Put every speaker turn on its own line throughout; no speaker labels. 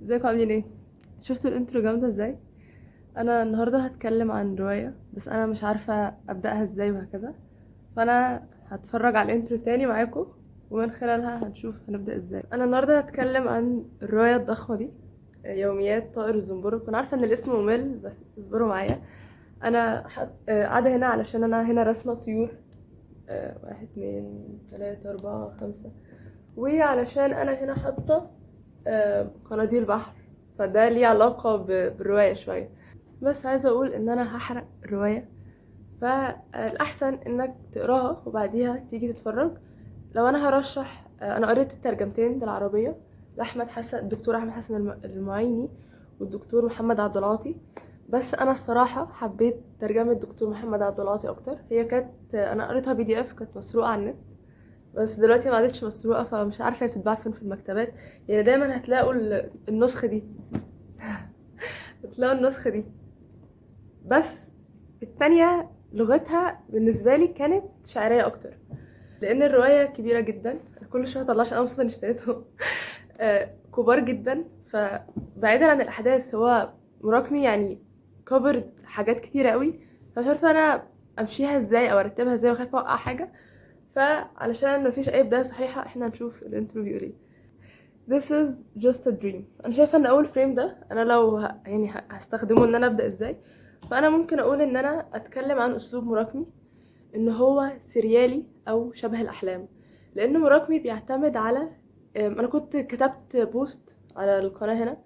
ازيكم عاملين ايه؟ شفتوا ال intro جامدة ازاي؟ انا النهارده هتكلم عن روايه، بس انا مش عارفه ابداها ازاي وهكذا. فانا هتفرج على ال intro تاني معاكم، ومن خلالها هنشوف هنبدا ازاي. انا النهارده هتكلم عن الرواية الضخمة دي، يوميات طائر الزنبرك. وانا عارفه ان الاسم ممل، بس اصبروا معايا. انا قاعدة هنا علشان انا هنا رسمه طيور، واحد اتنين تلاتة أربعة خمسة، وعلشان أنا هنا حاطة قناديل بحر، فده ليه علاقة بالرواية شوية. بس عايزة أقول إن أنا هحرق الرواية، فالأحسن إنك تقراها وبعديها تيجي تتفرج. لو أنا هرشح، أنا قريت الترجمتين بالعربية لأحمد حسن، الدكتور أحمد حسن المعيني والدكتور محمد عبد العاطي. بس انا الصراحة حبيت ترجمه الدكتور محمد عبد العاطي اكتر. هي كانت انا قريتها PDF، كانت مسروقه على النت، بس دلوقتي ما عادتش مسروقه، فمش عارفه هي بتتباع فين في المكتبات. يعني دايما هتلاقوا النسخة دي، هتلاقوا النسخة دي، بس التانية لغتها بالنسبة لي كانت شعرية اكتر، لان الرواية كبيرة جدا. كل شوية هطلعش، انا اصلا اشتريتهم كبار جدا. فبعيدا عن الاحداث، هو مراكمي يعني covered حاجات كتيرة قوي، فمش عارفه انا امشيها ازاي او ارتبها ازاي، وخايفة اوقع حاجه. فعلشان مفيش اي بداية صحيحه، احنا هنشوف ال intro بيقول ايه. This is just a dream. انا شايفه ان اول frame ده انا لو يعني هستخدمه ان انا ابدا ازاي، فانا ممكن اقول ان انا اتكلم عن اسلوب مراكمي ان هو سريالي او شبه الاحلام، لان مراكمي بيعتمد على انا كنت كتبت post على القناة هنا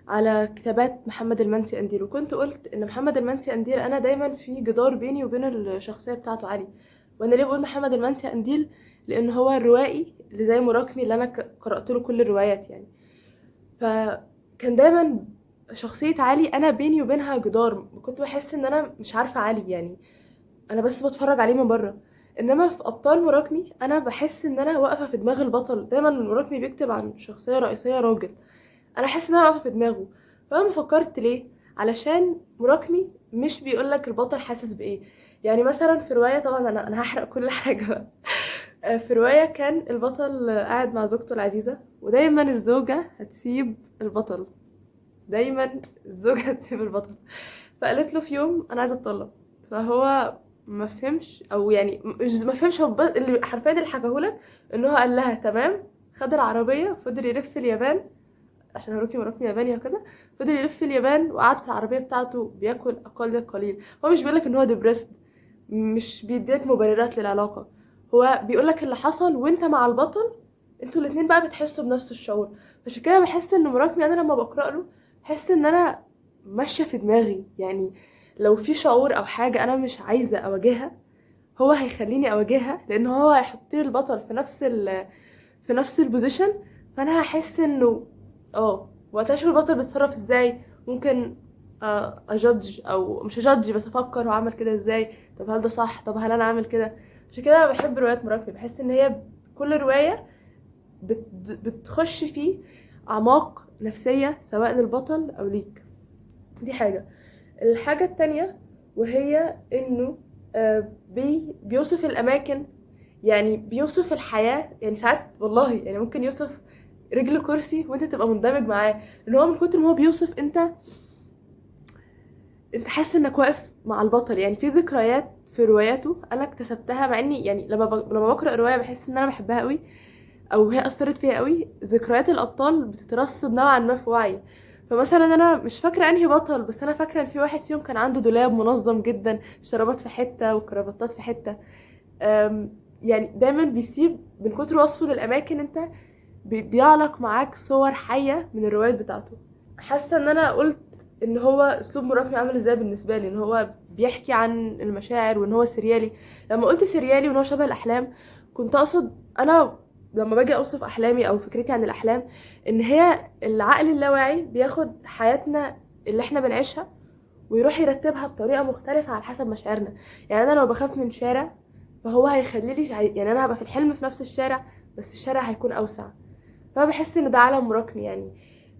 على كتابات محمد المنسي قنديل، وكنت قلت ان محمد المنسي قنديل انا دايما في جدار بيني وبين الشخصية بتاعته علي. وانا ليه بقول محمد المنسي قنديل؟ لان هو الروائي اللي زي مراكمي اللي انا قرات له كل الروايات يعني. فكان دايما شخصية علي انا بيني وبينها جدار، كنت بحس ان انا مش عارفه علي، يعني انا بس بتفرج عليه من بره. انما في ابطال مراكمي انا بحس ان انا واقفة في دماغ البطل. دايما مراكمي بيكتب عن شخصية رئيسية راجل، انا حاسه ان انا واقفة في دماغه. فانا فكرت ليه؟ علشان مراكمي مش بيقولك البطل حاسس بايه. يعني مثلا في رواية، طبعا انا هحرق كل حاجة بقى. في رواية كان البطل قاعد مع زوجته العزيزة، ودايما الزوجة هتسيب البطل، دايما الزوجة هتسيب البطل. فقالت له في يوم انا عايزه اتطلق، فهو ما فهمش، او يعني مش ما فهمش، هو اللي حرفيا اللي حكاهولك ان هو قال لها تمام، خد العربية فضل يلف اليابان، عشان هاروكي موراكامي ياباني وكذا، فضل يلف اليابان وقعد في العربية بتاعته بياكل اقل القليل. هو مش بيقولك ان هو depressed، مش بيديك مبررات للعلاقة، هو بيقولك اللي حصل وانت مع البطل، انتوا الاتنين بقى بتحسوا بنفس الشعور. عشان كده بحس ان مراكمي انا لما بقرا له بحس ان انا ماشية في دماغي، يعني لو في شعور او حاجة انا مش عايزه اواجهها هو هيخليني اواجهها، لان هو هيحط لي البطل في نفس ال position، فانا هحس انه وقتها اشوف البطل بيتصرف ازاي، ممكن ا judge او مش ا judge، بس افكر هو عمل كده ازاي، طب هل ده صح، طب هل انا اعمل كده. عشان كده انا بحب روايات مراكمي، بحس ان هي كل رواية بتخش فيه اعماق نفسية سواء للبطل او ليك. دي حاجة. الحاجة التانية وهي انه بيوصف الاماكن، يعني بيوصف الحياة. يعني ساعات والله يعني ممكن يوصف رجل كرسي وانت تبقى مندمج معاه، لان هو من كتر ما هو بيوصف انت حاسس انك واقف مع البطل. يعني في ذكريات في رواياته انا اكتسبتها، مع اني يعني لما بقرا رواية بحس ان انا بحبها قوي او هي اثرت فيا قوي، ذكريات الابطال بتترسب نوعا ما في وعي. فمثلا انا مش فاكره انهي بطل، بس انا فاكره ان في واحد فيهم كان عنده دولاب منظم جدا، شرابات في حتة وكرافتات في حتة. يعني دايما بيسيب من كتر وصفه للاماكن انت بيعلق معاك صور حيه من الروايات بتاعته. حاسه ان انا قلت ان هو اسلوب مراكمي عامل ازاي بالنسبة لي، ان هو بيحكي عن المشاعر وان هو سريالي. لما قلت سريالي وان هو شبه الاحلام، كنت اقصد انا لما باجي اوصف احلامي او فكرتي عن الاحلام، ان هي العقل اللاواعي بياخد حياتنا اللي احنا بنعيشها ويروح يرتبها بطريقة مختلفة على حسب مشاعرنا. يعني انا لو بخاف من شارع فهو هيخلي لي، يعني انا هبقى في الحلم في نفس الشارع بس الشارع هيكون اوسع. فانا بحس ان ده عالم مراكمي، يعني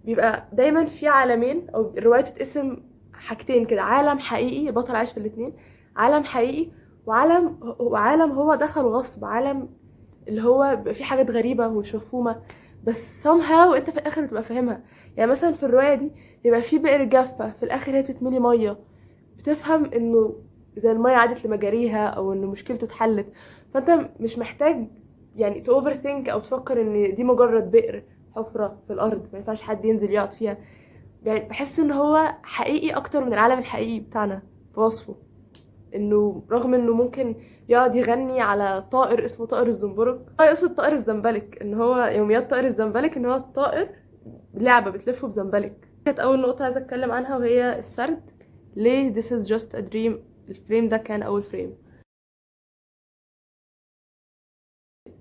بيبقى دايما في عالمين، او الرواية بتتقسم حاجتين كده، عالم حقيقي بطل عايش في الاتنين، عالم حقيقي وعالم هو دخل غصب، عالم اللي هو بيبقى فيه حاجات غريبة ومش مفهومه، بس somehow انت في الاخر بتبقى فاهمها. يعني مثلا في الرواية دي يبقى في بئر جافة في الاخر هي بتتملي مية، بتفهم انه زي المية عادت لمجاريها او ان مشكلته اتحلت. فانت مش محتاج يعني ت overthink او تفكر ان دي مجرد بئر، حفرة في الارض ما ينفعش حد ينزل يقعد فيها. يعني بحس ان هو حقيقي اكتر من العالم الحقيقي بتاعنا في وصفه، انه رغم انه ممكن يقعد يغني على طائر اسمه طائر الزنبرك، يقصد طائر الزنبلك، ان هو يوميات طائر الزنبلك، ان هو الطائر لعبة بتلفه بزنبلك. كانت اول نقطة عايزة اتكلم عنها وهي السرد. ليه this is just a dream؟ ال frame ده كان اول frame.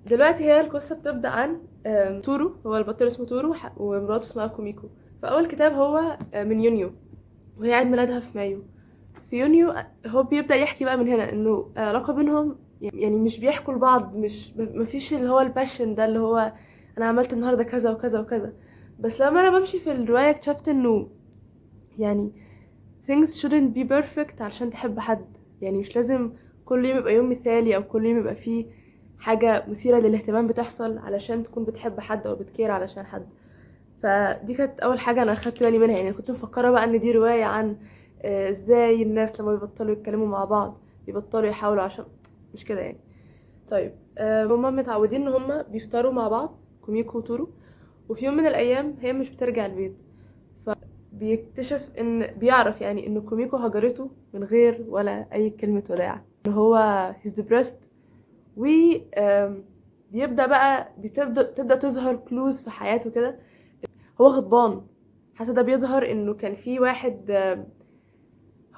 دلوقتي هي القصة بتبدأ عن تورو، هو البطل اسمه تورو ومراته اسمها كوميكو. فأول كتاب هو من يونيو، وهي عيد ميلادها في مايو. في يونيو هو بيبدأ يحكي بقى من هنا انه علاقة بينهم يعني مش بيحكوا لبعض، مش مفيش اللي هو ال passion ده اللي هو انا عملت النهارده كذا وكذا وكذا. بس لما انا بمشي في الرواية اكتشفت انه يعني things shouldn't be perfect علشان تحب حد. يعني مش لازم كل يوم يبقى يوم مثالي او كل يوم يبقى فيه حاجة مثيرة للاهتمام بتحصل علشان تكون بتحب حد او بت care علشان حد. فدي كانت اول حاجة انا اخدت بالي منها. يعني كنت مفكرة بقى ان دي رواية عن ازاي الناس لما بيبطلوا يتكلموا مع بعض بيبطلوا يحاولوا، عشان مش كده يعني. طيب هما متعودين ان هما بيفطروا مع بعض، كوميكو وتورو، وفي يوم من الايام هي مش بترجع البيت، فبيكتشف ان بيعرف يعني ان كوميكو هجرته من غير ولا اي كلمة وداع، ان هو he's depressed. و بيبدأ بقى تبدأ تظهر clues في حياته كده، هو غضبان. حتى ده بيظهر انه كان في واحد،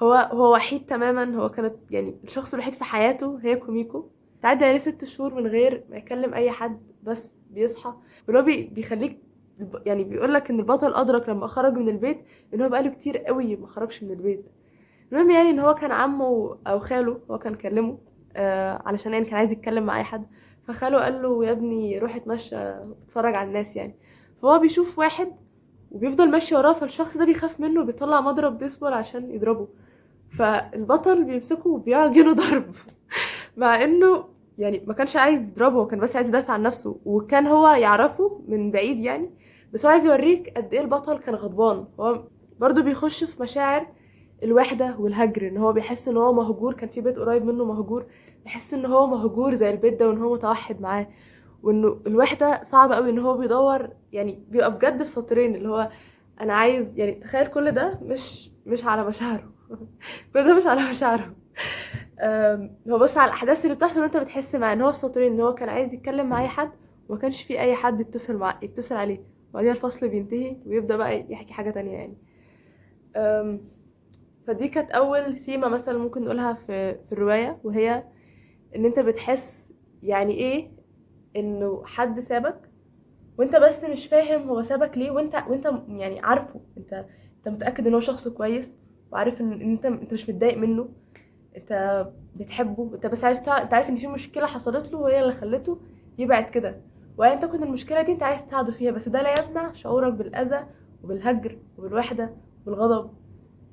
هو وحيد تماما، هو كانت يعني الشخص الوحيد في حياته هي كوميكو. تعدي عليه 6 شهور من غير ما يكلم اي حد، بس بيصحى واللي هو بيخليك يعني بيقول لك ان البطل ادرك لما خرج من البيت ان هو بقاله كتير قوي ما خرجش من البيت. المهم يعني ان هو كان عمه او خاله هو كان كلمة، علشان يعني كان عايز يتكلم مع اي حد، فخاله قال له يا ابني روح اتمشى اتفرج على الناس يعني. فهو بيشوف واحد وبيفضل ماشي وراه، فالشخص ده بيخاف منه وبيطلع مضرب بيسبول عشان يضربه، فالبطل بيمسكه وبيعجنه ضرب مع انه يعني ما كانش عايز يضربه، هو كان بس عايز يدافع عن نفسه، وكان هو يعرفه من بعيد يعني، بس هو عايز يوريك قد ايه البطل كان غضبان. هو برضو بيخش في مشاعر الوحدة والهجر، ان هو بيحس ان هو مهجور، كان في بيت قريب منه مهجور، بيحس ان هو مهجور زي البيت ده وان هو متوحد معاه، وانه الوحدة صعبة قوي، ان هو بيدور يعني بيبقى بجد في سطرين اللي هو انا عايز يعني تخيل كل ده مش على مشاعره كل ده مش على مشاعره، هو بس على الاحداث اللي بتحصل وانت بتحس معاه ان هو في سطرين، ان هو كان عايز يتكلم مع اي حد وما كانش في اي حد يتصل عليه، وبعدين الفصل بينتهي ويبدأ بقى يحكي حاجة تانية يعني. فدي كانت اول ثيمة مثلا ممكن نقولها في الرواية، وهي ان انت بتحس يعني ايه انه حد سابك وانت بس مش فاهم هو سابك ليه، وانت يعني عارفه، انت متأكد ان هو شخص كويس، وعارف ان انت مش متضايق منه، انت بتحبه، انت بس عايز انت عارف ان في مشكلة حصلت له وهي اللي خلته يبعد كده، وان تكون المشكلة دي انت عايز تساعده فيها، بس ده لا يمنع شعورك بالأذى وبالهجر وبالوحدة وبالغضب،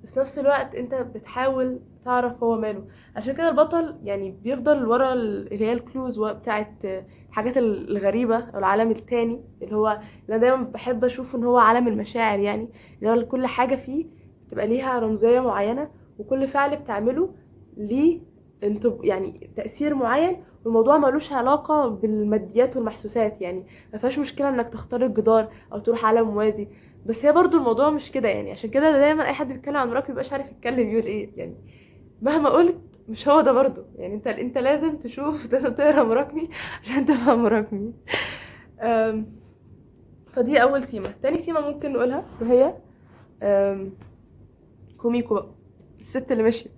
بس نفس الوقت انت بتحاول تعرف هو ماله. عشان كده البطل يعني بيفضل ورا اللي هي الكلوز بتاعت الحاجات الغريبة او العالم التاني، اللي هو اللي انا دايما بحب اشوفه ان هو عالم المشاعر، يعني اللي هو كل حاجة فيه بتبقى ليها رمزية معينة، وكل فعل بتعمله ليه انت يعني تأثير معين، والموضوع ملوش علاقة بالماديات والمحسوسات، يعني ما فيهاش مشكلة انك تختار الجدار او تروح عالم موازي، بس هي برضو الموضوع مش كده يعني. عشان كده دايما اي حد بيتكلم عن مراكمي مبيبقاش عارف يتكلم يقول ايه، يعني مهما قلت مش هو ده برضو، يعني انت لازم تشوف، لازم تقرا مراكمي عشان تفهم مراكمي. فدي اول ثيمة. تاني ثيمة ممكن نقولها وهي كوميكو بقى، الست اللي مشيت.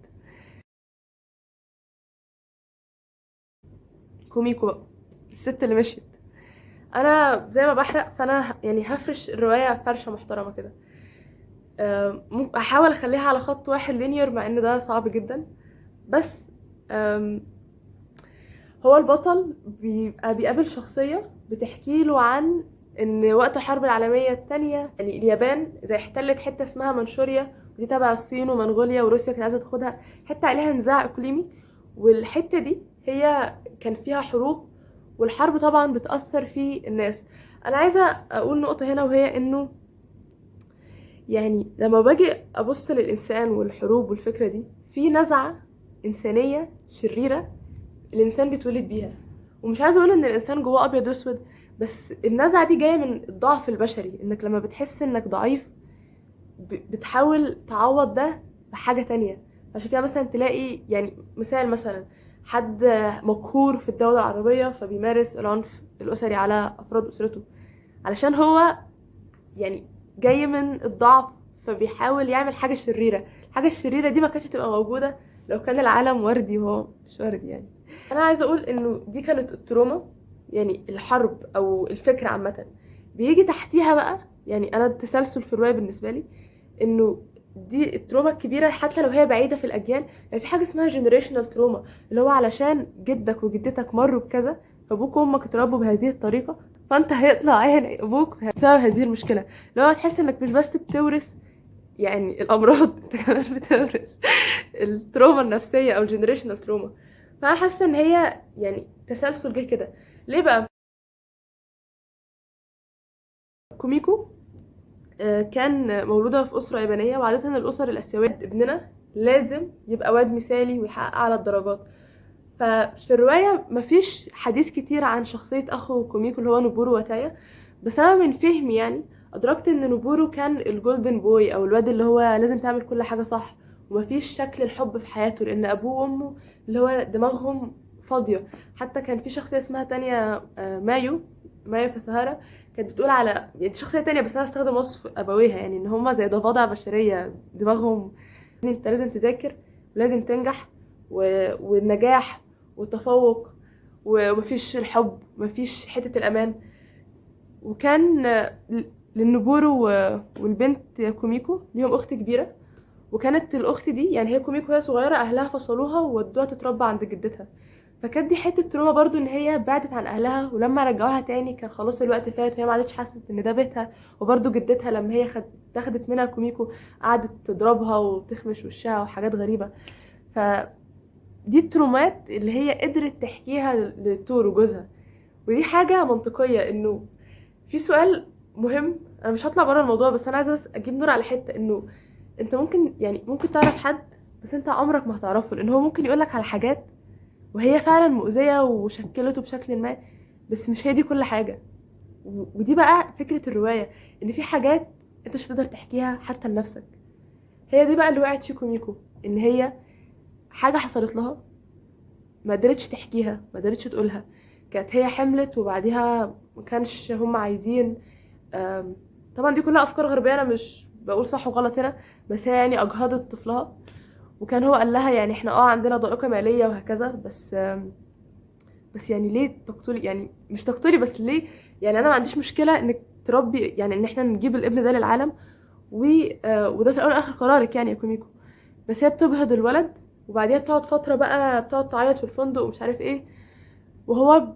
كوميكو بقى الست اللي مشيت. انا زي ما بحرق فانا هفرش الرواية فرشة محترمة كده، ممكن احاول اخليها على خط واحد linear مع ان ده صعب جدا، بس هو البطل بيبقى بيقابل شخصية بتحكي له عن ان وقت الحرب العالمية التانية اليابان زي احتلت حتة اسمها منشوريا، ودي تبع الصين ومنغوليا وروسيا كانت عايزة تاخدها، حتة عليها نزاع اقليمي، والحتة دي هي كان فيها حروب، والحرب طبعا بتأثر في الناس. انا عايزة اقول نقطة هنا، وهي انه يعني لما باجي ابص للانسان والحروب والفكرة دي، في نزعه انسانيه شريرة الانسان بيتولد بيها. ومش عايزه اقول ان الانسان جواه ابيض واسود، بس النزعة دي جاية من الضعف البشري، انك لما بتحس انك ضعيف بتحاول تعوض ده بحاجة تانية. عشان كده مثلا تلاقي يعني مثال، مثلا حد مقهور في الدولة العربية فبيمارس العنف الأسري على أفراد أسرته، علشان هو يعني جاي من الضعف، فبيحاول يعمل حاجة شريرة. الحاجة الشريرة دي ما كانتش تبقى موجودة لو كان العالم وردي، وهو مش وردي. يعني أنا عايزة أقول إنه دي كانت ال trauma، يعني الحرب أو الفكرة عامة بيجي تحتيها بقى. يعني أنا التسلسل في الرواية بالنسبة لي إنه دي ال trauma الكبيرة، حتى لو هي بعيدة في الأجيال. يعني في حاجة اسمها generational trauma، اللي هو علشان جدك وجدتك مروا بكذا، فأبوك وأمك اتربوا بهذه الطريقة، فأنت هيطلع عين أبوك بسبب هذه المشكلة. اللي هو تحس إنك مش بس بتورث يعني الأمراض، أنت كمان بتورث ال trauma النفسية أو ال generational trauma. فأنا حاسة إن هي يعني تسلسل جه كده. ليه بقى؟ كوميكو كان مولودة في أسرة يابانية، وعادة الأسر الآسيوية ابننا لازم يبقى واد مثالي ويحقق أعلى الدرجات. ففي الرواية مفيش حديث كتير عن شخصية أخو كوميكو اللي هو نوبورو واتايا، بس أنا من فهمي يعني أدركت إن نوبورو كان ال golden boy، أو الواد اللي هو لازم تعمل كل حاجة صح، ومفيش شكل الحب في حياته، لأن أبوه وأمه اللي هو دماغهم فاضية. حتى كان في شخصية اسمها تانية، مايو كاساهارا، كانت بتقول على يعني دي شخصية تانية بس أنا هستخدم وصف أبويها، يعني إن هما زي ضفادع بشرية، دماغهم إن أنت لازم تذاكر ولازم تنجح والنجاح والتفوق، ومفيش الحب، مفيش حتة الأمان. وكان للنبورو والبنت كوميكو ليهم أخت كبيرة، وكانت الأخت دي يعني هي كوميكو وهي صغيرة أهلها فصلوها وودوها تتربى عند جدتها، فكانت دي حتة trauma برضو إن هي بعدت عن أهلها، ولما رجعوها تاني كان خلاص الوقت فات وهي ما عادتش حاسة إن ده بيتها. وبرضو جدتها لما هي اتاخدت منها كوميكو قعدت تضربها وتخمش وشها وحاجات غريبة. فدي الترومات اللي هي قدرت تحكيها لتورو جوزها، ودي حاجة منطقية. إنه في سؤال مهم، أنا مش هطلع برا الموضوع بس أنا عايزة بس أجيب نور على حتة، إنه أنت ممكن تعرف حد بس أنت عمرك ما هتعرفه، لأن هو ممكن يقولك على حاجات وهي فعلا مؤذية وشكلته بشكل ما، بس مش هي دي كل حاجة. ودي بقى فكرة الرواية، إن في حاجات أنت مش هتقدر تحكيها حتى لنفسك. هي دي بقى اللي وقعت في كوميكو، إن هي حاجة حصلت لها ما قدرتش تحكيها، ما قدرتش تقولها. كانت هي حملت وبعديها ما كانش هم عايزين. طبعا دي كلها أفكار غربية، أنا مش بقول صح وغلط هنا، بس هي أجهضت طفلها، وكان هو قال لها احنا عندنا ضائقة مالية وهكذا، بس ليه تقتلي، يعني مش تقتلي بس ليه، انا ما عنديش مشكلة انك تربي، يعني ان احنا نجيب الابن ده للعالم، وده في الاول والاخر قرارك يا كوميكو. بس هي بتبهض الولد، وبعديها بتقعد فترة بقى بتقعد تعيط في الفندق ومش عارف ايه، وهو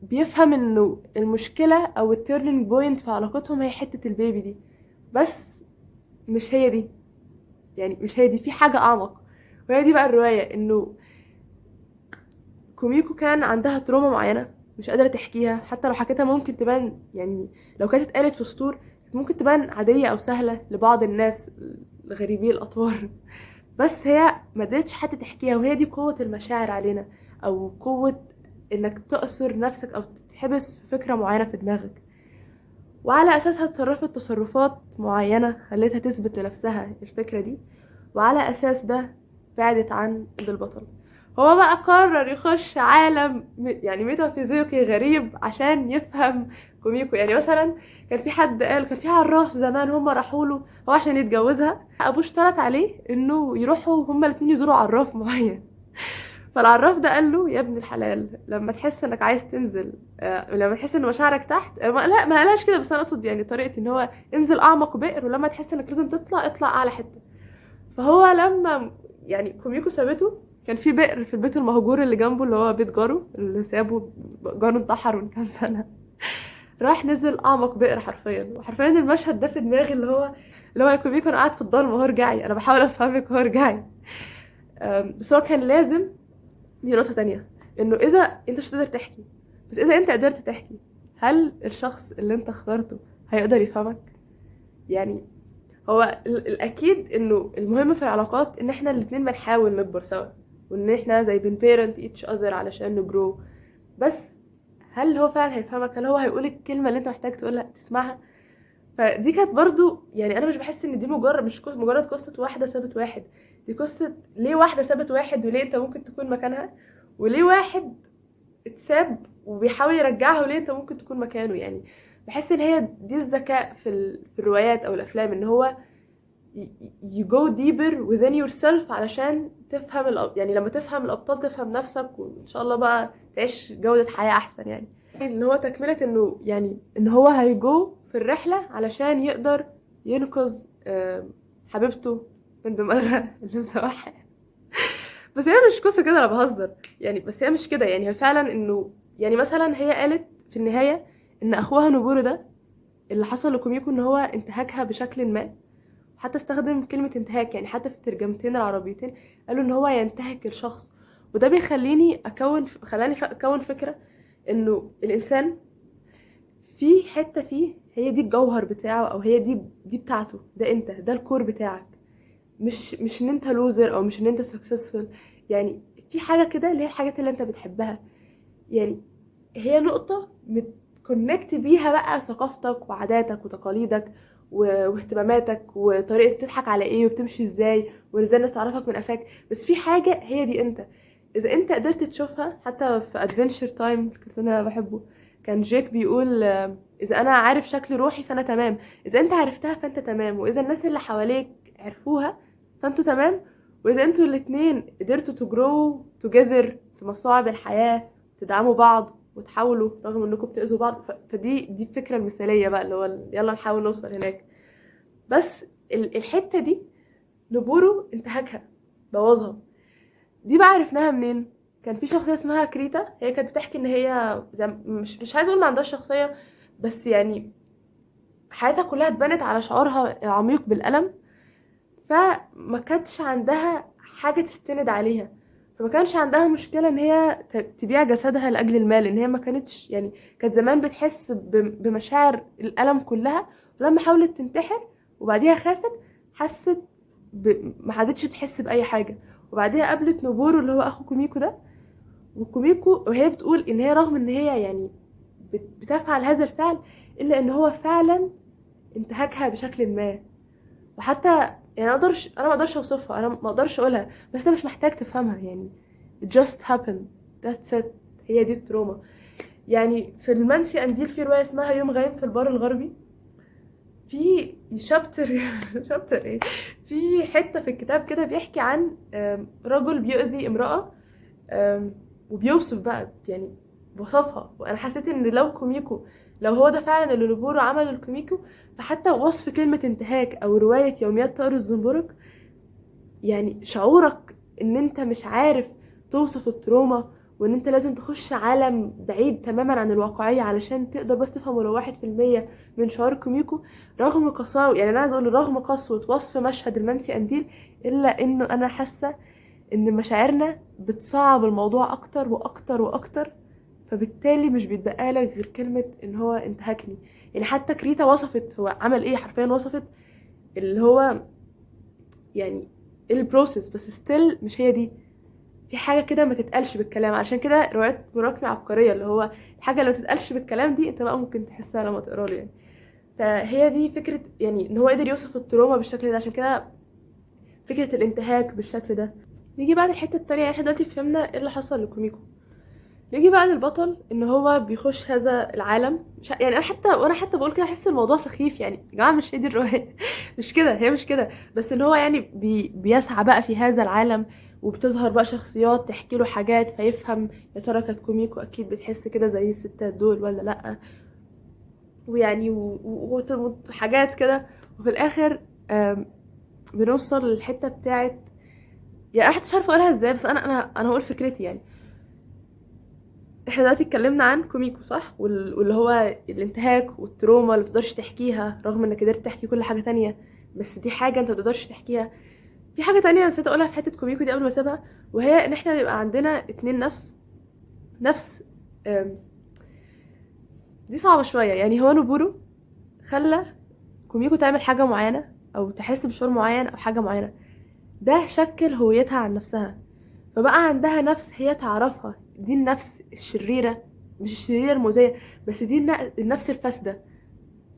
بيفهم انه المشكلة او ال turning point في علاقتهم هي حتة ال baby دي، بس مش هي دي، يعني مش هي دي، في حاجة أعمق. وهي دي بقى الرواية، إنه كوميكو كان عندها trauma معينة مش قادرة تحكيها، حتى لو حكيتها ممكن تبان، لو كانت اتقالت في سطور ممكن تبان عادية أو سهلة لبعض الناس الغريبي الأطوار، بس هي ما قدرتش حتى تحكيها. وهي دي قوة المشاعر علينا، أو قوة إنك تأسر نفسك أو تتحبس في فكرة معينة في دماغك، وعلى أساسها اتصرفت تصرفات معينة خلتها تثبت لنفسها الفكرة دي، وعلى أساس ده بعدت عن البطل. هو بقى قرر يخش عالم ميتافيزيقي غريب عشان يفهم كوميكو. مثلا كان في حد قال، كان في عراف زمان هم راحوا له هو عشان يتجوزها، ابوه اشترط عليه انه يروحوا هما الاتنين يزوروا عراف معين. فالعراف ده قال له يا ابن الحلال لما تحس انك عايز تنزل، لما تحس ان مشاعرك تحت، لا ما قالهاش كده، بس انا اقصد طريقه ان هو انزل اعمق بئر، ولما تحس انك لازم تطلع اطلع اعلى حتة. فهو لما كوميكو سابته، كان في بئر في البيت المهجور اللي جنبه اللي هو بيت جاره اللي سابه، جاره انتحر من كام سنة، راح نزل اعمق بئر حرفيا. وحرفيا المشهد ده في دماغي اللي هو يا كوميكو انا قاعد في الضلمة اهو ارجعي، انا بحاول افهمك اهو ارجعي. بس هو كان لازم، دي نقطة تانية، انه اذا انت مش هتقدر تحكي، بس اذا انت قدرت تحكي هل الشخص اللي انت اخترته هيقدر يفهمك؟ هو الاكيد انه المهم في العلاقات ان احنا الاتنين بنحاول نكبر سوا، وان احنا زي بن parent each other علشان ن grow. بس هل هو فعلا هيفهمك؟ هل هو هيقول الكلمة اللي انت محتاج تقولها تسمعها؟ فدي كانت برضو يعني انا مش بحس ان دي مجرد، مش مجرد قصة واحدة سابت واحد، دي قصة ليه واحدة سابت واحد، وليه انت ممكن تكون مكانها، وليه واحد اتساب وبيحاول يرجعها، وليه انت ممكن تكون مكانه. يعني بحس ان هي دي الذكاء في الروايات او الافلام، ان هو you go deeper within yourself علشان تفهم يعني لما تفهم الابطال تفهم نفسك، وان شاء الله بقى تعيش جودة حياة احسن. يعني ان هو تكملة انه يعني ان هو هيجو في الرحلة علشان يقدر ينقذ حبيبته من دماغها اللي مسوحها. بس هي مش قصة كده، انا بهزر يعني، بس هي مش كده يعني. هي فعلا انه يعني مثلا هي قالت في النهاية ان اخوها نوبورو ده اللي حصل لكوميكو ان هو انتهكها بشكل ما، حتى استخدم كلمة انتهاك، يعني حتى في الترجمتين العربيتين قالوا ان هو ينتهك الشخص. وده بيخليني اكون، خلاني اكون فكرة انه الانسان في حتة فيه هي دي الجوهر بتاعه، او هي دي بتاعته، ده انت، ده ال core بتاعك، مش ان انت loser او مش ان انت successful. يعني في حاجة كده اللي هي الحاجات اللي انت بتحبها، يعني هي نقطة مت connect بيها بقى ثقافتك وعاداتك وتقاليدك واهتماماتك وطريقة بتضحك على ايه وبتمشي ازاي وازاي الناس تعرفك من قفاك. بس في حاجة هي دي انت، اذا انت قدرت تشوفها. حتى في Adventure Time الكرتون اللي انا بحبه كان جيك بيقول اذا انا عارف شكل روحي فانا تمام، اذا انت عرفتها فانت تمام، واذا الناس اللي حواليك عرفوها فانتوا تمام، واذا انتوا الاتنين قدرتوا ت grow together في مصاعب الحياة، تدعموا بعض وتحاولوا رغم انكم بتأذوا بعض، فدي الفكرة المثالية بقى اللي هو يلا نحاول نوصل هناك. بس الحتة دي نوبورو انتهكها، بوظها. دي بقى عرفناها منين؟ كان في شخصية اسمها كريتا، هي كانت بتحكي ان هي زي مش عايزة اقول ما عندهاش شخصية، بس يعني حياتها كلها اتبنت على شعورها العميق بالألم، فما كانتش عندها حاجة تستند عليها، فما كانش عندها مشكلة ان هي تبيع جسدها لأجل المال، ان هي ما كانتش يعني كانت زمان بتحس بمشاعر الألم كلها، ولما حاولت تنتحر وبعديها خافت حست ما عادتش بتحس بأي حاجة. وبعديها قابلت نوبورو اللي هو أخو كوميكو ده، وكوميكو وهي بتقول ان هي رغم ان هي يعني بتفعل هذا الفعل الا ان هو فعلا انتهكها بشكل ما. وحتى يعني انا ما اقدرش اوصفها، انا ما اقدرش اقولها، بس انت مش محتاج تفهمها، يعني it just happened, that's it. هي دي ال trauma. يعني في المنسي قنديل في رواية اسمها يوم غايم في البر الغربي، في chapter chapter ايه، في حتة في الكتاب كده بيحكي عن رجل بيؤذي امرأة، وبيوصف بقى يعني وصفها، وانا حسيت ان لو كوميكو، لو هو ده فعلا اللي نوبورو عمله لكوميكو، فحتى وصف كلمة انتهاك او رواية يوميات طائر الزنبرك، يعني شعورك ان انت مش عارف توصف ال trauma، وان انت لازم تخش عالم بعيد تماما عن الواقعية علشان تقدر بس تفهم ولو 1% من شعور كوميكو، رغم قساوة، يعني انا عايزة اقول رغم قسوة وصف مشهد المنسي قنديل، الا انه انا حاسة ان مشاعرنا بتصعب الموضوع اكتر واكتر واكتر، فبالتالي مش بيتبقى لك غير كلمة ان هو انتهكني. يعني حتى كريتا وصفت هو عمل ايه، حرفيا وصفت اللي هو يعني ال process، بس still مش هي دي. في حاجة كده ما تتقالش بالكلام، عشان كده روايات مراكمي عبقرية، اللي هو الحاجة اللي ما تتقالش بالكلام دي انت بقى ممكن تحسها لما تقرا له يعني. فهي دي فكرة يعني ان هو قدر يوصف ال trauma بالشكل ده، عشان كده فكرة الانتهاك بالشكل ده. نيجي بعد الحتة التانية، يعني احنا دلوقتي فهمنا ايه اللي حصل لكوميكو. نيجي بقى للبطل ان هو بيخش هذا العالم، مش يعني انا حتى وانا حتى بقول كده احس الموضوع سخيف، يعني يا جماعة مش هي دي الرواية مش كده، هي مش كده، بس ان هو يعني بيسعى بقى في هذا العالم، وبتظهر بقى شخصيات تحكي له حاجات فيفهم يا ترى كانت كوميكو اكيد بتحس كده زي الستات دول ولا لا، ويعني وحاجات كده. وفي الاخر بنوصل للحتة بتاعت، يعني انا حتى مش عارفه اقولها ازاي، بس انا هقول فكرتي. يعني احنا دلوقتي اتكلمنا عن كوميكو صح، واللي هو الانتهاك وال trauma اللي متقدرش تحكيها رغم انك قدرت تحكي كل حاجة تانية، بس دي حاجة انت متقدرش تحكيها. في حاجة تانية نسيت اقولها في حتة كوميكو دي قبل ما اسيبها، وهي ان احنا بيبقى عندنا اتنين نفس، نفس دي صعبة شوية. يعني هو نوبورو خلى كوميكو تعمل حاجة معينة او تحس بشعور معين او حاجة معينة. ده شكل هويتها عن نفسها، فبقى عندها نفس هي تعرفها، دي النفس الشريرة، مش الشريرة المؤذية، بس دي النفس الفاسدة.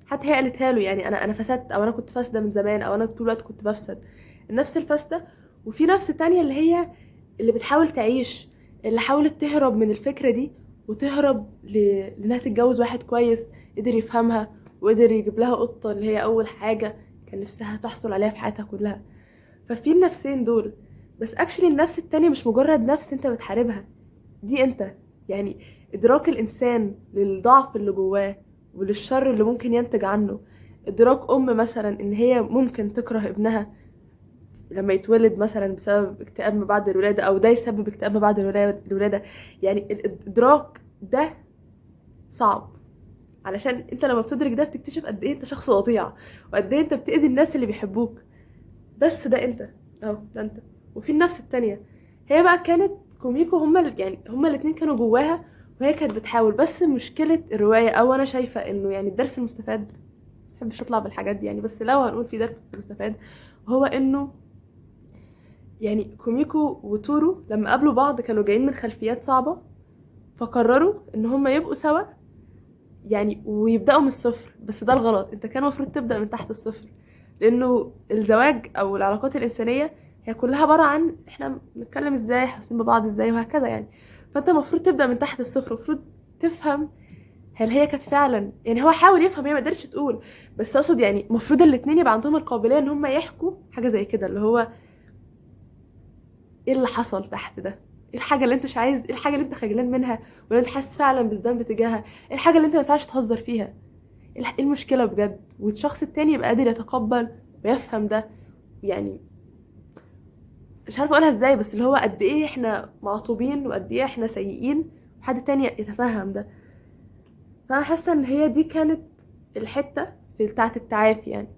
حتى هي قالتها له، يعني انا فسدت، او انا كنت فاسدة من زمان، او انا طول الوقت كنت بفسد. النفس الفاسدة. وفي نفس تانية اللي هي اللي بتحاول تعيش، اللي حاولت تهرب من الفكرة دي وتهرب لانها تتجوز واحد كويس قدر يفهمها وقدر يجيب لها قطة اللي هي اول حاجة كان نفسها تحصل عليها في حياتها كلها. ففي النفسين دول، بس actually النفس التانية مش مجرد نفس انت بتحاربها، دي انت. يعني ادراك الانسان للضعف اللي جواه وللشر اللي ممكن ينتج عنه، ادراك ام مثلا ان هي ممكن تكره ابنها لما يتولد مثلا بسبب اكتئاب ما بعد الولادة، او ده يسبب اكتئاب ما بعد الولادة. يعني الادراك ده صعب، علشان انت لما بتدرك ده بتكتشف قد ايه انت شخص وضيع، وقد ايه انت بتأذي الناس اللي بيحبوك. بس ده انت، اهو ده انت. وفي النفس التانية هي بقى كانت كوميكو، هما الاتنين كانوا جواها، وهي كانت بتحاول. بس مشكلة الرواية، او انا شايفة انه يعني الدرس المستفاد، مبحبش اطلع بالحاجات دي يعني، بس لو هنقول في درس مستفاد هو انه يعني كوميكو وتورو لما قابلوا بعض كانوا جايين من خلفيات صعبة، فقرروا ان هما يبقوا سوا يعني ويبدأوا من الصفر. بس ده الغلط، انت كان المفروض تبدأ من تحت الصفر، لانه الزواج او العلاقات الانسانية هي كلها عبارة عن احنا بنتكلم ازاي، حاسين ببعض ازاي، وهكذا يعني. فانت المفروض تبدأ من تحت الصفر، المفروض تفهم هل هي كانت فعلا، يعني هو حاول يفهم، هي ما قدرتش تقول، بس اقصد يعني المفروض الاتنين يبقى عندهم القابلية ان هم يحكوا حاجة زي كده، اللي هو ايه اللي حصل تحت ده، ايه الحاجة اللي انت مش عايز، ايه الحاجة اللي انت خجلان منها ولا انت حاسس فعلا بالذنب تجاهها، ايه الحاجة اللي انت ما ينفعش تهزر فيها، ايه المشكلة بجد، والشخص التاني يبقى قادر يتقبل ويفهم ده. يعني مش عارفه اقولها ازاي، بس اللي هو قد ايه احنا معطوبين وقد ايه احنا سيئين، وحد تاني يتفهم ده. فانا حاسه ان هي دي كانت الحتة في بتاعه التعافي يعني.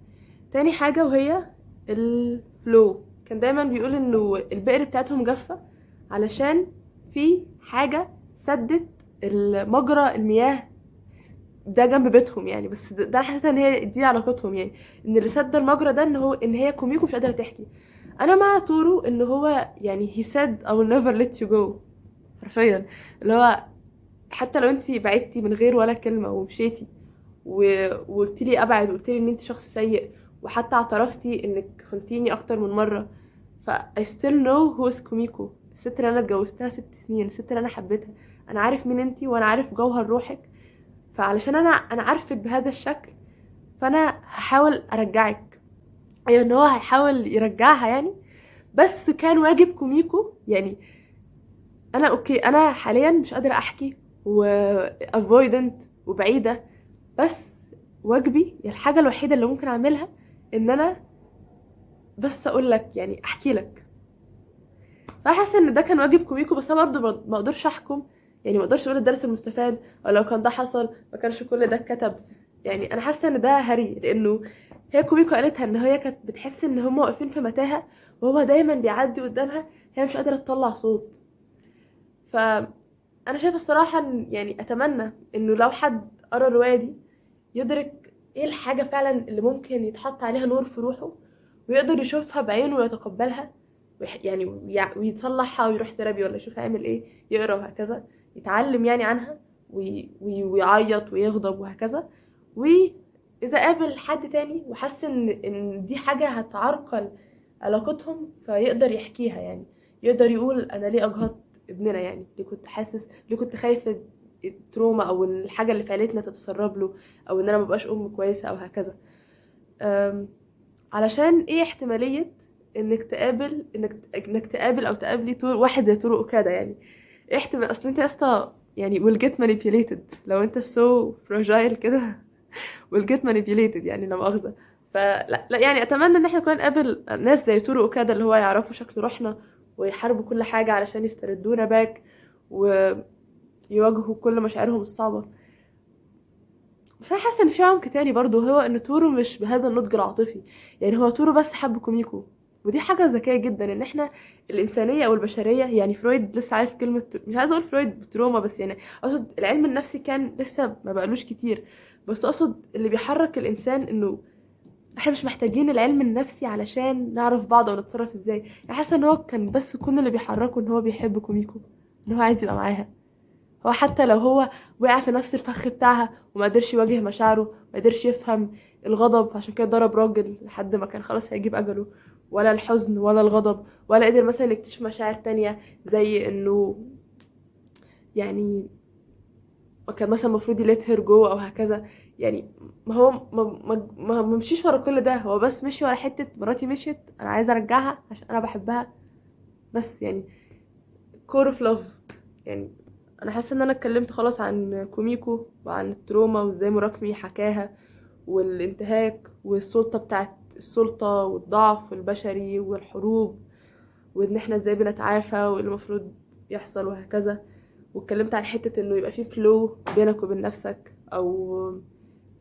تاني حاجة وهي ال flow، كان دايما بيقول انه البئر بتاعتهم جافة علشان في حاجة سدت المجرى المياه ده جنب بيتهم يعني، بس ده انا حسيت ان هي دي علاقتهم يعني، ان اللي سد المجرى ده ان هو ان هي كوميكو مش قادرة تحكي. انا مع تورو ان هو يعني he said I will never let you go، حرفيا اللي هو حتى لو انتي بعدتي من غير ولا كلمة ومشيتي وقلتي لي ابعد، وقلتي لي ان انت شخص سيء، وحتى اعترفتي انك خنتيني اكتر من مرة، ف I still know who is كوميكو، الست اللي انا اتجوزتها 6 سنين، الست اللي انا حبيتها، انا عارف مين انتي وانا عارف جوهر روحك، فعلشان انا عارفك بهذا الشكل فانا هحاول ارجعك. ايوه ان هو هيحاول يرجعها يعني. بس كان واجب كوميكو يعني، انا okay انا حاليا مش قادرة احكي و avoidant وبعيدة، بس واجبي الحاجة الوحيدة اللي ممكن اعملها ان انا بس اقول لك يعني احكي لك. فحاسه ان ده كان واجب كوميكو، بس انا برضه ما اقدرش احكم يعني، ما اقدرش اقول الدرس المستفاد او لو كان ده حصل ما كانش كل ده اتكتب يعني. انا حاسه ان ده هري، لانه هي كوميكو قالتها ان هي كانت بتحس ان هم واقفين في متاهه وهو دايما بيعدي قدامها، هي مش قادرة تطلع صوت. فانا شايفه الصراحة ان يعني اتمنى انه لو حد قرا الرواية دي يدرك ايه الحاجة فعلا اللي ممكن يتحط عليها نور في روحه ويقدر يشوفها بعينه ويتقبلها ويتصلحها ويروح therapy ولا يشوف هيعمل ايه، يقرا وهكذا، يتعلم يعني عنها ويعيط ويغضب وهكذا. واذا قابل حد تاني وحس ان دي حاجة هتعرقل علاقتهم فيقدر يحكيها يعني، يقدر يقول انا ليه اجهضت ابننا يعني، ليه كنت حاسس، ليه كنت خايفة ال trauma او ان الحاجة اللي في عيلتنا تتسرب له، او ان انا مبقاش ام كويسة او هكذا. علشان ايه احتمالية انك تقابل، انك تقابل او تقابلي واحد زي تورو اوكادا يعني؟ ايه احتمال؟ اصل انت يا اسطى يعني will get manipulated لو انت so fragile كده will get manipulated يعني، لا مؤاخذة. فلا لا يعني اتمنى ان احنا كنا نقابل ناس زي تورو اوكادا اللي هو يعرفوا شكل روحنا ويحاربوا كل حاجة علشان يستردونا back ويواجهوا كل مشاعرهم الصعبة. بس انا حاسه ان في عمق تاني برضو، هو ان تورو مش بهذا النضج العاطفي يعني، هو تورو بس حب كوميكو، ودي حاجة ذكية جدا ان احنا الانسانية او البشرية يعني، فرويد لسه عارف كلمة، مش عايزه اقول فرويد trauma، بس يعني اقصد العلم النفسي كان لسه ما بقالوش كتير، بس اقصد اللي بيحرك الانسان انه احنا مش محتاجين العلم النفسي علشان نعرف بعض او نتصرف ازاي. يعني حاسه ان هو كان بس كل اللي بيحركه ان هو بيحب كوميكو، ان هو عايز يبقى معاها. هو حتى لو هو وقع في نفس الفخ بتاعها وما قدرش يواجه مشاعره، ما قدرش يفهم الغضب، عشان كده ضرب راجل لحد ما كان خلاص هيجيب اجله، ولا الحزن ولا الغضب، ولا قدر مثلا يكتشف مشاعر تانية زي انه يعني ما كان مثلا المفروض ي let her go او هكذا. يعني ما هو ما مشيش ورا كل ده، هو بس مشي ورا حتة مراتي مشيت انا عايزة ارجعها عشان انا بحبها بس، يعني core of love. يعني انا حاسه ان انا اتكلمت خلاص عن كوميكو وعن ال trauma وازاي مراكمي حكاها والانتهاك والسلطة بتاعت السلطة والضعف البشري والحروب، وان احنا ازاي بنتعافى وايه المفروض يحصل وهكذا. واتكلمت عن حتة انه يبقى في flow بينك وبين نفسك، او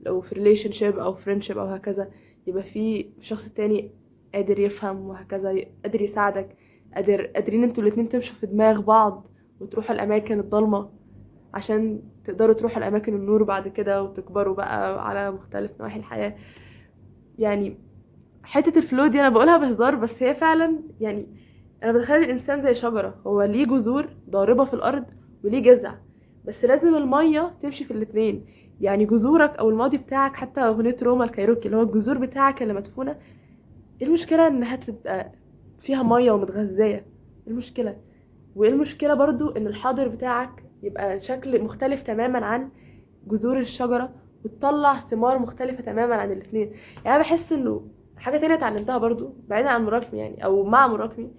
لو في relationship او friendship او هكذا، يبقى في شخص تاني قادر يفهم وهكذا، قادر يساعدك، قادرين انتوا الاتنين تمشوا في دماغ بعض وتروحوا الاماكن الضلمة عشان تقدروا تروحوا الاماكن النور بعد كده وتكبروا بقى على مختلف نواحي الحياة. يعني حتة ال flow دي انا بقولها بهزار، بس هي فعلا يعني انا بتخيل الانسان زي شجرة، هو ليه جذور ضاربة في الارض وليه جذع، بس لازم المية تمشي في الاتنين. يعني جذورك او الماضي بتاعك، حتى اغنية روما الكايروكي اللي هو الجذور بتاعك اللي مدفونة، ايه المشكلة انها تبقى فيها مية ومتغذية؟ ايه المشكلة؟ وايه المشكلة برضو ان الحاضر بتاعك يبقى شكل مختلف تماما عن جذور الشجرة وتطلع ثمار مختلفة تماما عن الاتنين. يعني انا بحس انه حاجة تانية اتعلمتها برضو بعيدا عن مراكمي يعني او مع مراكمي،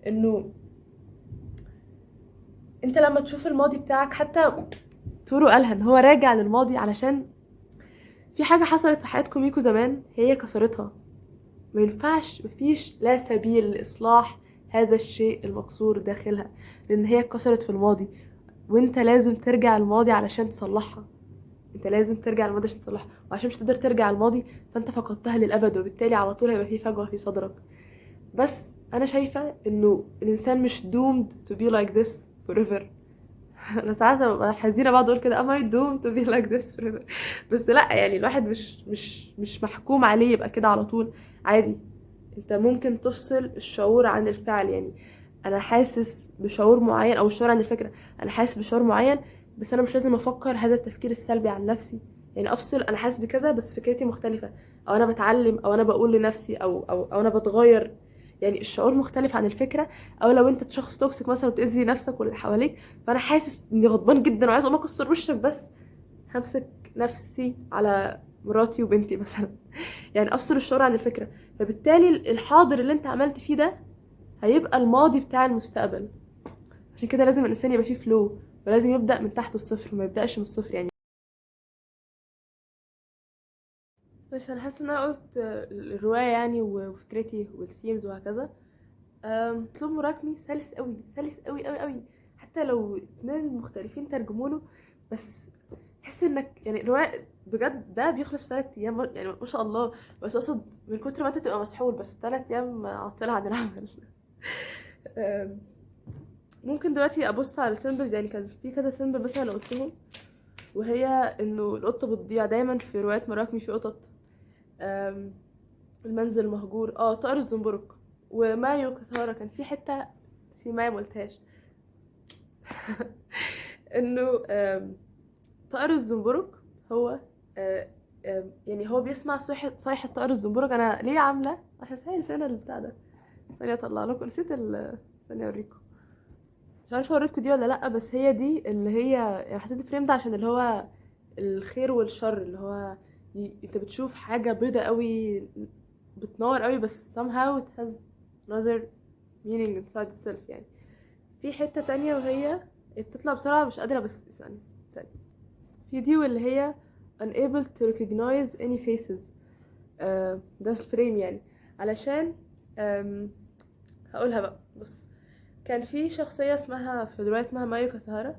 انه انت لما تشوف الماضي بتاعك، حتى تورو قالها ان هو راجع للماضي علشان في حاجة حصلت في حياة كوميكو زمان هي كسرتها، ما ينفعش، مفيش لا سبيل لإصلاح هذا الشيء المكسور داخلها، لأن هي اتكسرت في الماضي، وانت لازم ترجع الماضي علشان تصلحها. انت لازم ترجع الماضي عشان تصلحها، وعشان مش تقدر ترجع الماضي فانت فقدتها للأبد، وبالتالي على طول هيبقى في فجوة في صدرك. بس انا شايفة انه الانسان مش doomed to be like this forever. انا ساعات ببقى حزينة بقعد اقول كده am I doomed to be like this forever، بس لا، يعني الواحد مش محكوم عليه يبقى كده على طول. عادي، انت ممكن تفصل الشعور عن الفعل. يعني انا حاسس بشعور معين، او الشعور عن الفكرة، انا حاسس بشعور معين بس انا مش لازم افكر هذا التفكير السلبي عن نفسي. يعني افصل، انا حاسس بكذا بس فكرتي مختلفة، او انا بتعلم، او انا بقول لنفسي، او انا بتغير. يعني الشعور مختلف عن الفكرة. او لو انت شخص toxic مثلا وبتأذي نفسك واللي حواليك، فانا حاسس اني غضبان جدا وعايز اقوم اكسر وشك، بس همسك نفسي على مراتي وبنتي مثلا. يعني افصل الشعور عن الفكرة، فبالتالي الحاضر اللي انت عملت فيه ده هيبقى الماضي بتاع المستقبل. عشان كده لازم الانسان يبقى فيه flow، ولازم يبدأ من تحت الصفر وما يبدأش من الصفر. يعني بس انا حاسه ان انا قلت الرواية يعني وفكرتي وال themes وهكذا. اسلوب مراكمي سلس قوي، سلس قوي قوي قوي، حتى لو اتنين مختلفين ترجموا له، بس تحس انك يعني الرواية بجد ده بيخلص في 3 ايام، يعني ما شاء الله. بس اقصد من كتر ما انت تبقى مسحول، بس 3 ايام عطلة عن العمل. ممكن دلوقتي ابص على ال symbols، يعني كان في كذا symbol مثلا انا قلتهم، وهي انه القطة بتضيع دايما في روايات مراكمي، في قطط، المنزل المهجور، طائر الزنبرك، ومايو كسارة. كان في حتة سيمايا ما قلتهاش. انه طائر الزنبرك هو، يعني هو بيسمع صيحة طائر الزنبرك. انا ليه عاملة احنا صحيح نسينا البتاع ده، ثانية اطلع لكم، نسيت ثانية اوريكم، مش عارفة اوريكم دي ولا لأ، بس هي دي اللي هي يعني حطيت ال frame ده عشان اللي هو الخير والشر، اللي هو انت بتشوف حاجة بيضة قوي بتنور قوي، بس somehow it has another meaning inside itself. يعني في حتة تانية وهي بتطلع بسرعة مش قادرة، بس ثانية ثانية، في دي واللي هي unable to recognize any faces، ده ال frame يعني، علشان هقولها بقى. بص، كان في شخصية اسمها في الرواية اسمها مايو كاساهارا،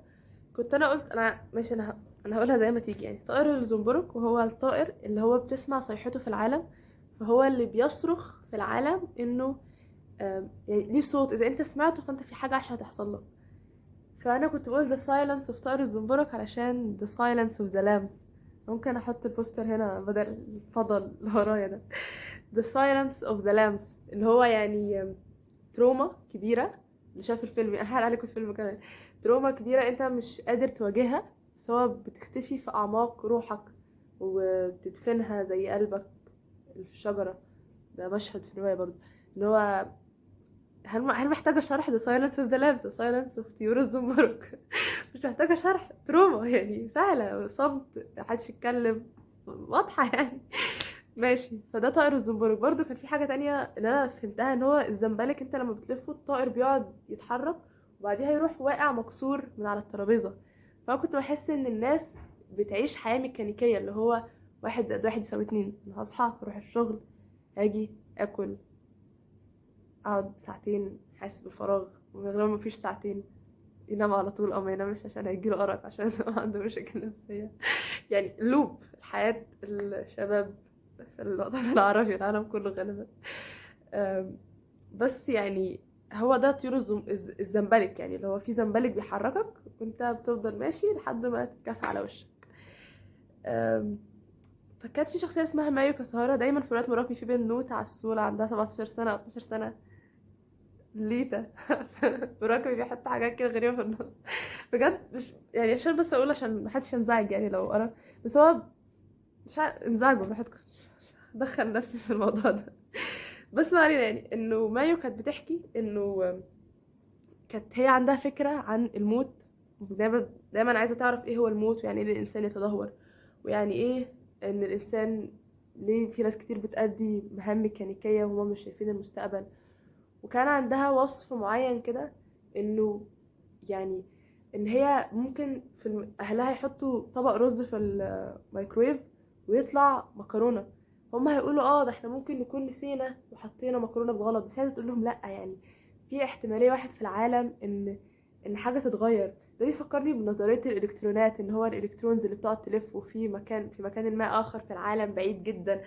كنت انا قلت انا ماشي، انا هقولها زي ما تيجي. يعني طائر الزنبرك، وهو الطائر اللي هو بتسمع صيحته في العالم، فهو اللي بيصرخ في العالم انه، يعني ليه صوت اذا انت سمعته فانت في حاجة عشان هتحصل لك. فانا كنت بقول the silence of طائر الزنبرك علشان the silence of the lambs. ممكن احط ال poster هنا بدل الفضل اللي ورايا ده. The Silence of the Lambs، اللي هو يعني trauma كبيرة. اللي شاف الفيلم، احرق عليكم الفيلم كمان، trauma كبيرة انت مش قادر تواجهها، بس هو بتختفي في اعماق روحك وبتدفنها زي قلبك اللي في الشجرة. ده مشهد في الرواية برضو، اللي هو هل محتاجة شرح The Silence of the Lambs، The Silence of طيور الزنبرك؟ مش محتاجة شرح، trauma يعني سهلة، صمت، محدش يتكلم، واضحة يعني. ماشي، فده طائر الزنبرك. برضو كان في حاجة تانية اللي انا فهمتها، ان هو الزنبلك انت لما بتلفه الطائر بيقعد يتحرك وبعديها يروح واقع مكسور من على الترابيزة. فانا كنت بحس ان الناس بتعيش حياة ميكانيكية، اللي هو 1 زائد 1 يساوي 2. انا هصحى اروح الشغل، اجي اكل، اقعد ساعتين حاسس بالفراغ، وغالبا مفيش ساعتين، ينام على طول او ما ينامش عشان هيجيله ارق، عشان هو عنده مشاكل نفسية. يعني loop حياة الشباب في الوطن العربي والعالم كله غالبا. بس يعني هو ده طيور الزنبلك، يعني اللي هو في زنبلك بيحركك وانت بتفضل ماشي لحد ما تتكافئ على وشك. فكانت في شخصية اسمها مايو كاسهارا، دايما في روايات موراكامي في بنوتة عسولة عندها 17 سنة أو 12 سنة، ليتا. موراكامي بيحط حاجات كده غريبة في النص بجد، مش يعني عشان بس أقول عشان محدش ينزعج يعني لو قرا، بس هو مش انزعجوا براحتكم، دخل نفسي في الموضوع ده. بس ما علينا، يعني انه مايو كانت بتحكي انه كانت هي عندها فكرة عن الموت، دايما عايزة تعرف ايه هو الموت، ويعني ايه الانسان يتدهور، ويعني ايه ان الانسان ليه في ناس كتير بتأدي مهام ميكانيكية وهما مش شايفين المستقبل. وكان عندها وصف معين كده انه يعني ان هي ممكن في اهلها يحطوا طبق رز في الميكرويف ويطلع مكرونة، هما هيقولوا ده احنا ممكن نكون نسينا وحطينا مكرونة بالغلط، بس عايزة تقول لهم لا، يعني في احتمالية 1 في العالم ان حاجة تتغير. ده بيفكرني بنظرية الالكترونات، ان هو ال electrons اللي بتقعد تلف، وفي مكان في مكان ما اخر في العالم بعيد جدا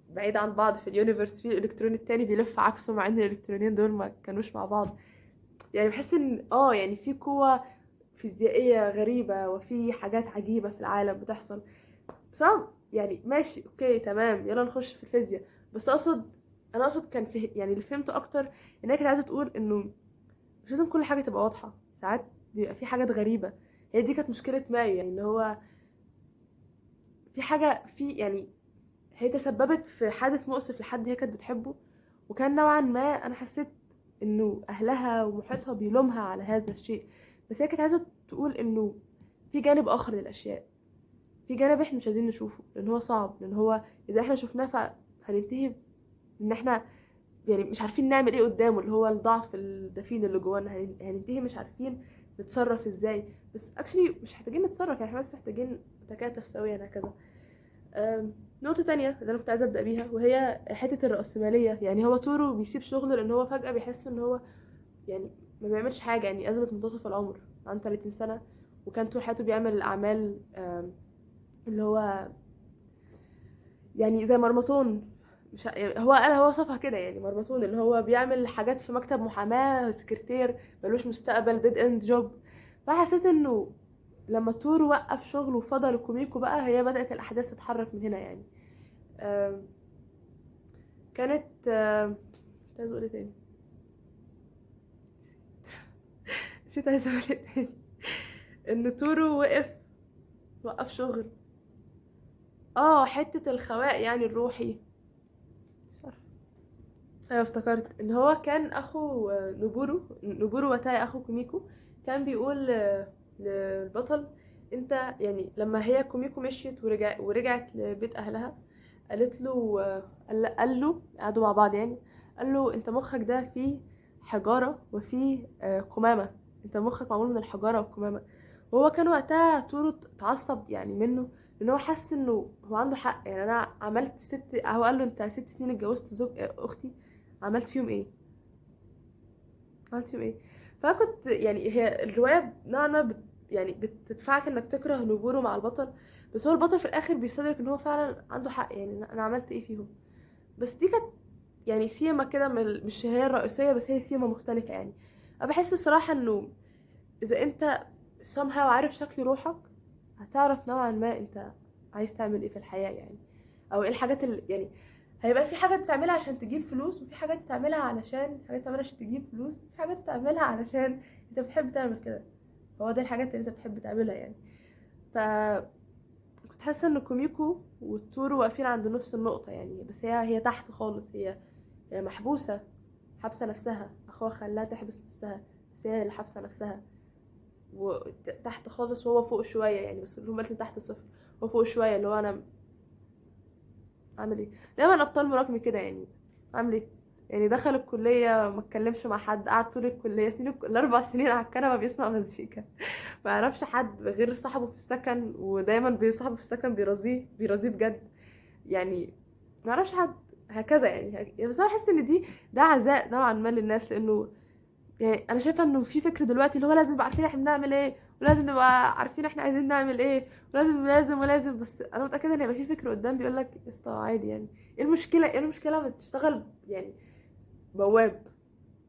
بعيد عن بعض في ال universe في الالكترون التاني بيلف عكسه، مع ان الالكترونين دول ما كانوش مع بعض. يعني بحس ان يعني في قوة فيزيائية غريبة وفي حاجات عجيبة في العالم بتحصل. بس أنا يعني ماشي okay تمام يلا نخش في الفيزياء، بس انا اقصد كان في يعني اللي فهمته اكتر ان هي كانت عايزة تقول انه مش لازم كل حاجة تبقى واضحة، ساعات بيبقى في حاجات غريبة. هي دي كانت مشكلة مايو، يعني ان هو في حاجة في يعني هي تسببت في حادث مؤسف لحد هي كانت بتحبه، وكان نوعا ما انا حسيت انه اهلها ومحيطها بيلومها على هذا الشيء، بس هي كانت عايزة تقول انه في جانب اخر للاشياء، في جانب احنا مش عايزين نشوفه لان هو صعب، لان هو اذا احنا شفناه فهننتهي ان احنا يعني مش عارفين نعمل ايه قدامه، اللي هو الضعف الدفين اللي جوانا، هننتهي مش عارفين نتصرف ازاي. بس actually مش محتاجين نتصرف، يعني احنا بس محتاجين نتكاتف سويا هكذا. نقطة تانية اللي أنا كنت عايزة أبدأ بيها وهي حتة الرأسمالية. يعني هو تورو بيسيب شغله لأن هو فجأة بيحس إن هو يعني ما بيعملش حاجة، يعني أزمة منتصف العمر، عنده 30 سنة، وكان طول حياته بيعمل أعمال، اللي هو يعني زي مرمطون، مش يعني هو قال هو وصفها كده، يعني مرمطون اللي هو بيعمل حاجات في مكتب محاماة، سكرتير ملوش مستقبل، dead end job. فحسيت انه لما تورو وقف شغله وفضل كوميكو بقى، هي بدأت الأحداث تتحرك من هنا يعني. كانت، كنت عايزة أقول إيه تاني؟ نسيت عايزة أقول إيه تاني. إن تورو وقف شغل، حتة الخواء يعني الروحي، مش عارفة. أيوة افتكرت إن هو كان أخو نوبورو، نوبورو وتاي أخو كوميكو، كان بيقول للبطل انت يعني لما هي كوميكو مشيت ورجعت لبيت اهلها، قالت له، قال له قعدوا مع بعض يعني، قال له انت مخك ده فيه حجارة وفيه قمامة، انت مخك معمول من الحجارة والقمامة. وهو كان وقتها تورو اتعصب يعني منه، لان هو حس انه هو عنده حق، يعني انا عملت ست، هو قال له انت 6 سنين اتجوزت زوج اختي، عملت فيهم ايه؟ عملت فيهم ايه؟ فكنت يعني هي الرواية نوعا ما يعني بتدفعك انك تكره نبوره مع البطل، بس هو البطل في الاخر بيستدرك ان هو فعلا عنده حق، يعني انا عملت ايه فيهم. بس دي كانت يعني سيما كده مش هي الرئيسية، بس هي سيما مختلفة يعني. انا بحس الصراحة انه اذا انت somehow عارف شكل روحك، هتعرف نوعا ما انت عايز تعمل ايه في الحياة يعني، او ايه الحاجات اللي يعني هيبقى في حاجات بتعملها عشان تجيب فلوس، وفي حاجات تعملها علشان حاجات تعملها عشان تجيب فلوس، وفي حاجات تعملها علشان انت بتحب تعمل كده. هو ده الحاجات اللي انت بتحب تعملها يعني. ف كنت حاسه ان كوميكو والتورو واقفين عند نفس النقطة يعني، بس هي تحت خالص، هي محبوسة، حابسه نفسها، اخوها خلاها تحبس نفسها، بس هي اللي حابسه نفسها وتحت خالص، وهو فوق شوية يعني، بس هما الاتنين تحت الصفر، هو فوق شوية. اللي هو انا عامل ايه؟ دايما ابطال مراكمي كده يعني، عامل ايه يعني؟ دخل الكلية ما اتكلمش مع حد، قعد طول الكلية سنين الاربع سنين على الكنبة بيسمع مزيكا، ما يعرفش حد غير صاحبه في السكن، ودايما بيصاحبه في السكن بيرازيه بيرازيه بجد يعني، ما يعرفش حد هكذا يعني. بس انا بحس ان ده عزاء نوعا ما للناس، لانه يعني انا شايفه انه في فكر دلوقتي اللي هو لازم نبقى عارفين احنا بنعمل ايه، ولازم نبقى عارفين احنا عايزين نعمل ايه، ولازم ولازم ولازم. بس انا متاكدة ان هيبقى في فكر قدام بيقول لك يا اسطى عادي يعني، ايه المشكلة؟ ايه المشكلة ما تشتغل يعني بواب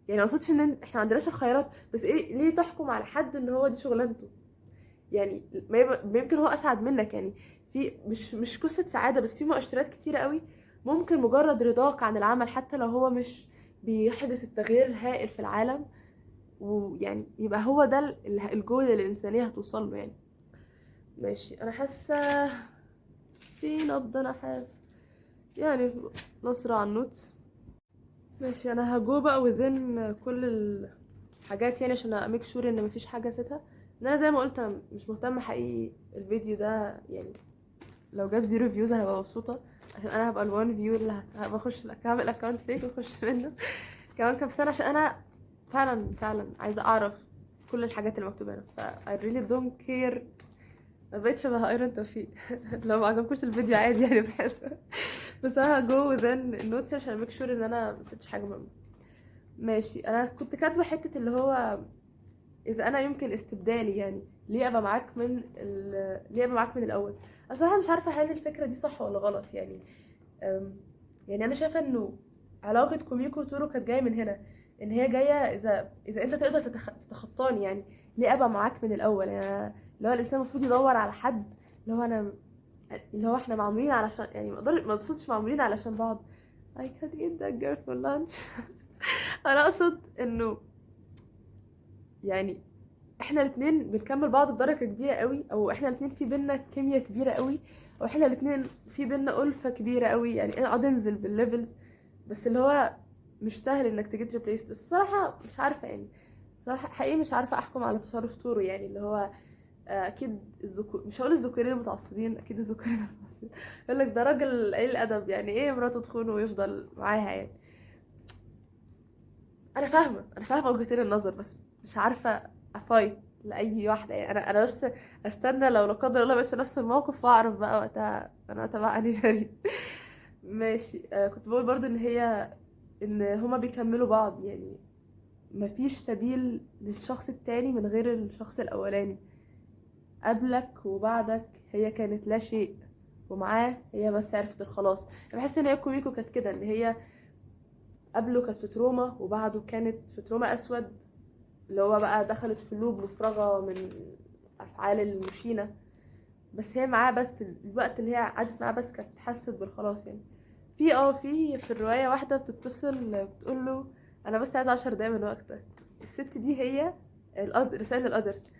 يعني؟ ما اقصدش ان احنا ما عندناش الخيارات، بس ايه ليه تحكم على حد ان هو دي شغلانته يعني؟ ما يمكن هو اسعد منك يعني. في مش قصة سعادة، بس في مؤشرات كتيرة قوي ممكن مجرد رضاك عن العمل حتى لو هو مش بيحدث التغيير الهائل في العالم، ويعني يبقى هو ده الجول اللي الإنسانية هتوصل له يعني. ماشي، أنا حاسة في نبض، أنا حاسة يعني نصرة على ال notes. ماشي، أنا هجو بقى within كل الحاجات يعني عشان make sure إن مفيش حاجة نسيتها. إن أنا زي ما قلت أنا مش مهتمة حقيقي الفيديو ده يعني، لو جاب zero views أنا هبقى مبسوطة، عشان أنا هبقى ال one view اللي هبقى أخش هعمل account fake وأخش منه كمان كام سنة، عشان أنا فعلا فعلا عايزة أعرف كل الحاجات اللي مكتوبة هنا. ف I really don't care. ما بقتش شبه ايرون توفيق. لو ما عجبكوش الفيديو عادي يعني بحس، بس انا ه go within ال notes عشان make sure ان انا ما نسيتش حاجة مهمة. ماشي، انا كنت كاتبه حتة اللي هو اذا انا يمكن استبدالي يعني، ليه ابقى معاك من الاول؟ انا صراحة مش عارفه هل الفكرة دي صح ولا غلط يعني. يعني انا شايفه انه علاقة كوميكو وتورو كانت جاية من هنا، ان هي جاية اذا انت تقدر تتخطاني يعني، ليه ابقى معاك من الاول يعني؟ اللي هو الانسان المفروض يدور على حد اللي هو انا، اللي هو احنا معمولين علشان يعني، ما اقصدش معمولين علشان بعض. I can't eat that girl for lunch. انا اقصد انه يعني احنا الاتنين بنكمل بعض بدرجة كبيرة قوي، او احنا الاتنين في بينا كيمياء كبيرة قوي، او احنا الاتنين في بينا ألفة كبيرة قوي يعني. انا اقعد انزل بال levels، بس اللي هو مش سهل انك ت get replaced. الصراحة مش عارفة يعني، الصراحة حقيقي مش عارفة احكم على تصرف تورو يعني، اللي هو اكيد الذكور، مش هقول الذكورين المتعصبين، اكيد الذكورين المتعصبين يقول لك ده راجل قليل الادب يعني، ايه مراته تخونه ويفضل معاها يعني. انا فاهمه وجهتين النظر، بس مش عارفه ا fight لاي واحدة يعني. انا بس استنى لو لا قدر الله بقيت في نفس الموقف واعرف بقى وقتها انا تبع انهي فريق. ماشي، كنت بقول برضو ان هما بيكملوا بعض يعني، مفيش سبيل للشخص التاني من غير الشخص الاولاني. قبلك وبعدك هي كانت لا شيء، ومعاه هي بس عرفت الخلاص. انا بحس ان هي كوميكو كانت كده، ان هي قبله كانت في trauma وبعده كانت في trauma اسود، اللي هو بقى دخلت في loop مفرغة من افعال المشينة، بس هي معاه بس الوقت اللي هي قعدت معاه بس كانت حست بالخلاص يعني. في الرواية واحدة بتتصل بتقول له انا بس عايزة 10 دقايق من وقتك. الست دي هي رسالة ال others،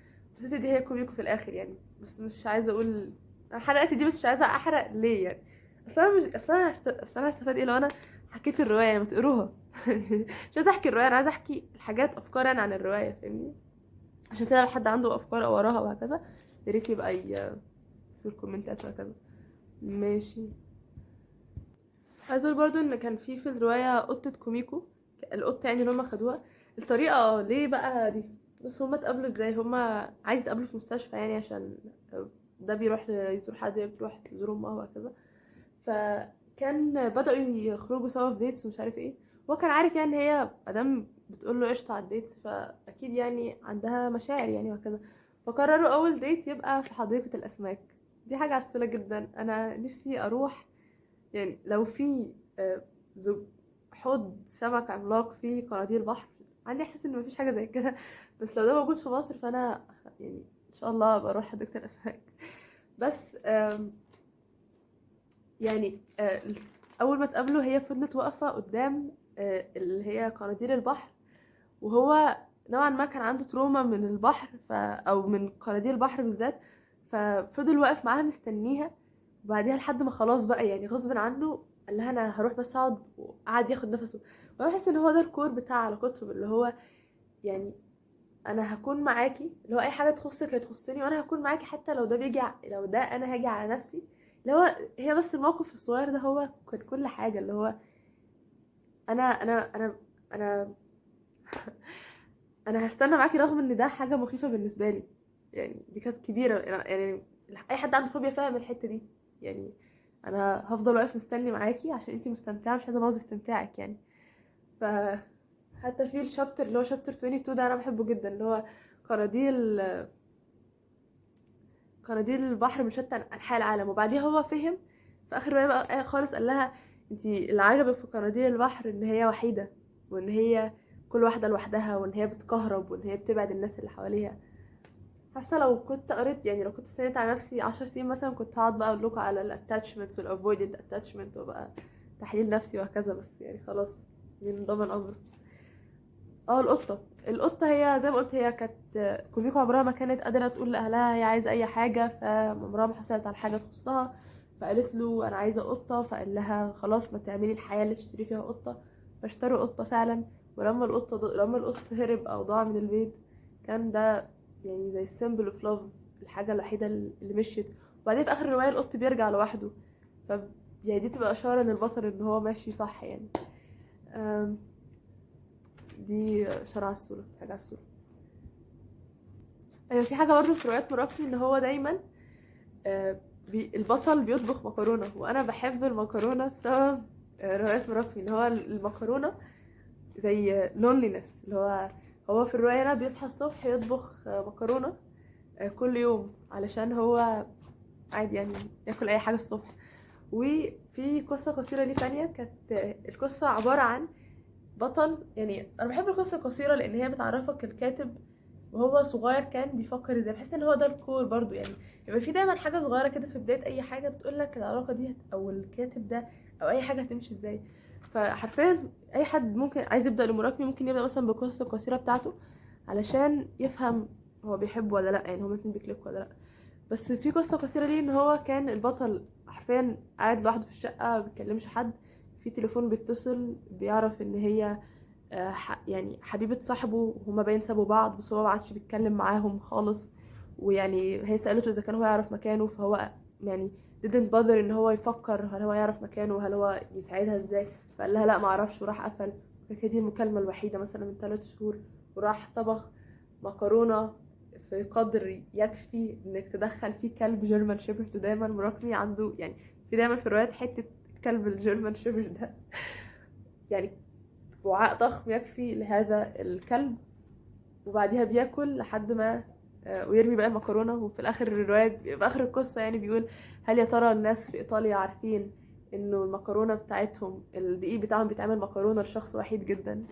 الست دي هي كوميكو في الاخر يعني. بس مش عايزة اقول حرقت دي، بس مش عايزة احرق ليه يعني. اصل انا مش اصل انا هست... اصل انا هستفاد ايه لو انا حكيت الرواية يعني؟ ما تقروها. مش عايزة احكي الرواية، انا عايزة احكي الحاجات افكار انا عن الرواية، فاهمني؟ عشان كده لو حد عنده افكار او وراها وهكذا يا ريت يبقى في الكومنتات وهكذا. ماشي، عايز اقول برضو ان كان في الرواية قطة كوميكو، القطة يعني اللي هما خدوها. الطريقة ليه بقى دي؟ بس هما اتقابلوا ازاي؟ هما عادي اتقابلوا في مستشفى يعني، عشان ده بيروح يزور حد، هي بتروح تزور امها وهكذا. فكان بدأوا يخرجوا سوا في dates ومش عارف ايه. هو كان عارف يعني ان هي ادام بتقول له قشطة على ال dates فاكيد يعني عندها مشاعر يعني وهكذا. فقرروا اول date يبقى في حديقة الاسماك. دي حاجة عسولة جدا، انا نفسي اروح يعني. لو في زوج حوض سمك عملاق فيه قناديل بحر، عندي احساس ان مفيش حاجة زي كده، بس لو ده موجود في مصر فانا يعني ان شاء الله ابقى اروح حديقة الاسماك. بس يعني اول ما اتقابلوا هي فضلت واقفة قدام اللي هي قناديل البحر، وهو نوعا ما كان عنده trauma من البحر او من قناديل البحر بالذات، ففضل واقف معاها مستنيها. وبعديها لحد ما خلاص بقى يعني غصب عنه قال لها انا هروح بس اقعد، وقعد ياخد نفسه. وانا بحس ان هو ده ال core بتاع علاقتهم، اللي هو يعني انا هكون معاكي، اللي هو اي حاجة تخصك هتخصني، وانا هكون معاكي حتى لو ده بيجي لو ده انا هاجي على نفسي. اللي هو هي بس الموقف الصغير ده هو كان كل حاجة، اللي هو انا انا انا انا انا هستنى معاكي رغم ان ده حاجة مخيفة بالنسبة لي. يعني دي كانت كبيرة، يعني اي حد عنده فوبيا فاهم الحتة دي. يعني انا هفضل واقف مستني معاكي عشان انتي مستمتعه، مش عايزه ابوظ استمتاعك يعني. ف حتى في ال chapter اللي هو chapter 22 ده انا بحبه جدا، اللي هو قناديل البحر من شتى انحاء العالم. وبعديها هو فهم في اخر رواية بقى خالص، قال لها انتي اللي عجبك في قناديل البحر ان هي وحيده، وان هي كل واحدة لوحدها، وان هي بتكهرب، وان هي بتبعد الناس اللي حواليها. حاسه لو كنت قريت، يعني لو كنت استنيت على نفسي 10 سنين مثلا، كنت هقعد بقى اقول لكم على ال attachments وال avoidant attachment وبقى تحليل نفسي وهكذا، بس يعني خلاص من ضمن امره. القطة هي زي ما قلت، هي كانت كوميكو عمرها ما كانت قادرة تقول لأهلها هي عايزة أي حاجة، فعمرها ما حصلت على حاجة تخصها. فقالت له أنا عايزة قطة، فقال لها خلاص ما تعملي الحياة اللي تشتري فيها قطة. فاشتروا قطة فعلا، ولما لما القط هرب أو ضاع من البيت، كان ده يعني زي symbol of love، الحاجة الوحيدة اللي مشيت. وبعدين في آخر الرواية القط بيرجع لوحده، ف يعني دي تبقى إشارة للبطل إن هو ماشي صح يعني. دي إشارة على الصورة، حاجة على الصورة. أيوة، في حاجة برضه في روايات مراكمي إن هو دايما البطل بيطبخ مكرونة، وأنا بحب المكرونة بسبب روايات مراكمي، إن هو المكرونة زي loneliness، اللي هو في الرواية هنا بيصحى الصبح يطبخ مكرونة كل يوم علشان هو عادي يعني ياكل أي حاجة الصبح. وفي قصة قصيرة ليه تانية كانت القصة عبارة عن بطل، يعني أنا بحب القصة القصيرة لأن هي بتعرفك الكاتب وهو صغير كان بيفكر ازاي. بحس ان هو ده ال core برضو، يعني يبقى في دايما حاجة صغيرة كده في بداية اي حاجة بتقولك العلاقة دي او الكاتب ده او اي حاجة هتمشي ازاي. فحرفيا اي حد ممكن عايز يبدأ لمراكمي ممكن يبدأ مثلا بالقصة القصيرة بتاعته علشان يفهم هو بيحب ولا لا، يعني هما الاتنين بيكليكوا ولا لا. بس في قصة قصيرة ليه ان هو كان البطل حرفيا قاعد لوحده في الشقة، ما بيتكلمش حد، في تليفون بيتصل بيعرف ان هي يعني حبيبة صاحبه، وهما باين سابوا بعض، بس هو ما عادش بيتكلم معاهم خالص. ويعني هي سألته اذا كان هو يعرف مكانه، فهو يعني didn't bother ان هو يفكر هل هو يعرف مكانه، هل هو يساعدها ازاي، فقال لها لا ما اعرفش، وراح قفل. كانت هي دي المكالمة الوحيدة مثلا من 3 شهور. وراح طبخ مكرونة في قدر يكفي انك تدخل فيه كلب German Shepherd، ودايما مراكمي عنده يعني في دايما في الروايات حتة كلب ال German Shepherd ده، يعني وعاء ضخم يكفي لهذا الكلب. وبعديها بياكل لحد ما ويرمي بقى المكرونة. وفي الآخر الرواية في آخر القصة يعني بيقول هل يا ترى الناس في إيطاليا عارفين إنه المكرونة بتاعتهم الدقيق بتاعهم بيتعمل مكرونة لشخص وحيد جدا.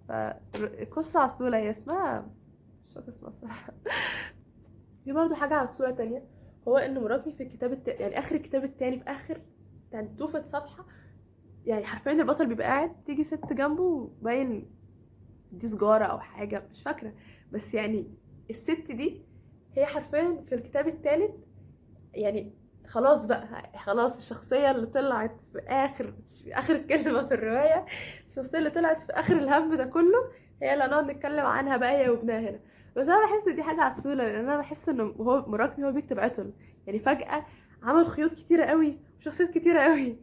فالقصة عسولة، هي اسمها مش فاكرة اسمها الصراحة. في برضه حاجة عسولة تانية، هو إنه مراكمي في الكتاب يعني آخر الكتاب التاني في آخر تنتوفة صفحة، يعني حرفيا البطل بيبقى قاعد تيجي ست جنبه باين دي سجارة أو حاجة مش فاكرة، بس يعني الست دي هي حرفيا في الكتاب التالت يعني خلاص بقى، خلاص الشخصية اللي طلعت في آخر كلمة في الرواية، الشخصية اللي طلعت في آخر الهم ده كله هي اللي هنقعد نتكلم عنها بقى هي وابنها هنا. بس أنا بحس دي حاجة عسولة، لأن أنا بحس إنه هو مراكمي هو بيكتب عطل، يعني فجأة عمل خيوط كتيرة قوي وشخصيات كتيرة قوي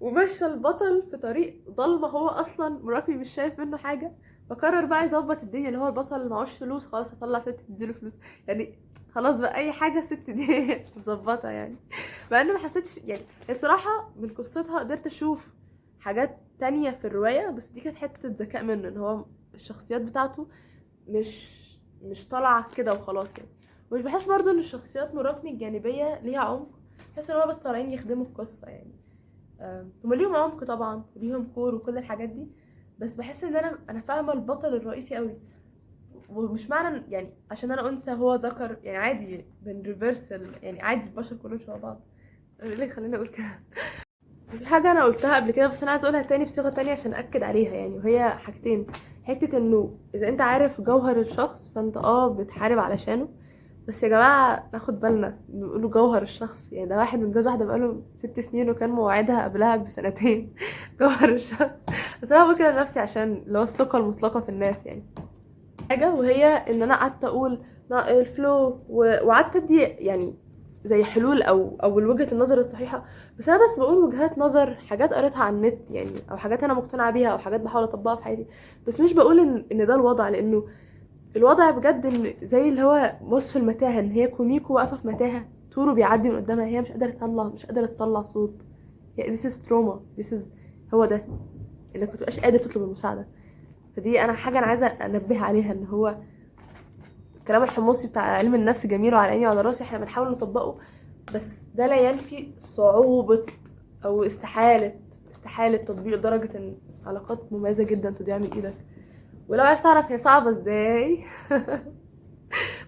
ومشى البطل في طريق ضلمة هو أصلا مراكمي مش شايف منه حاجة، فقرر بقى يظبط الدنيا. اللي هو البطل معهوش فلوس، خلاص هطلع ست تديله فلوس، يعني خلاص بقى اي حاجة الست دي تظبطها يعني. مع انه ما حسيتش يعني الصراحة من قصتها قدرت اشوف حاجات تانية في الرواية، بس دي كانت حتة ذكاء منه ان هو الشخصيات بتاعته مش طالعه كده وخلاص يعني. مش بحس برضو ان الشخصيات مراكمي الجانبية ليها عمق، بحس ان هو بس طالعين يخدموا القصة يعني. هما ليهم عمق طبعا وليهم core وكل الحاجات دي، بس بحس ان انا فاهمه البطل الرئيسي قوي. ومش معنى يعني عشان انا انثى هو ذكر، يعني عادي بن reverse يعني عادي البشر كلهم شبه بعض. ايه اللي خلاني اقول كده؟ في حاجة انا قلتها قبل كده بس انا عايزه اقولها تاني بصيغة تانية عشان اكد عليها يعني، وهي حاجتين. حتة انه اذا انت عارف جوهر الشخص فانت بتحارب علشانه. بس يا جماعة ناخد بالنا، بيقولوا جوهر الشخص يعني ده واحد متجوز واحدة بقاله 6 سنين وكان موعدها قبلها بسنتين. جوهر الشخص. بس انا بقول كده لنفسي عشان اللي هو الثقة المطلقة في الناس يعني. حاجة وهي ان انا قعدت اقول ال flow وقعدت ادي يعني زي حلول او وجهة النظر الصحيحة، بس انا بس بقول وجهات نظر، حاجات قريتها على النت يعني، او حاجات انا مقتنعة بيها، او حاجات بحاول اطبقها في حياتي، بس مش بقول ان ده الوضع، لانه الوضع بجد ان زي اللي هو وصف المتاهة، ان هي كوميكو واقفة في متاهة، تورو بيعدي من قدامها، هي مش قادرة تطلع صوت. يعني this is trauma، this is هو ده انك متبقاش قادر تطلب المساعدة. فدي انا حاجة انا عايزة انبه عليها، ان هو الكلام الحمصي بتاع علم النفس جميل وعلى عيني وعلى راسي، احنا بنحاول نطبقه، بس ده لا ينفي صعوبة او استحالة تطبيقه لدرجة ان علاقات مميزة جدا تضيع من ايدك. ولو عايز تعرف هي صعبة ازاي،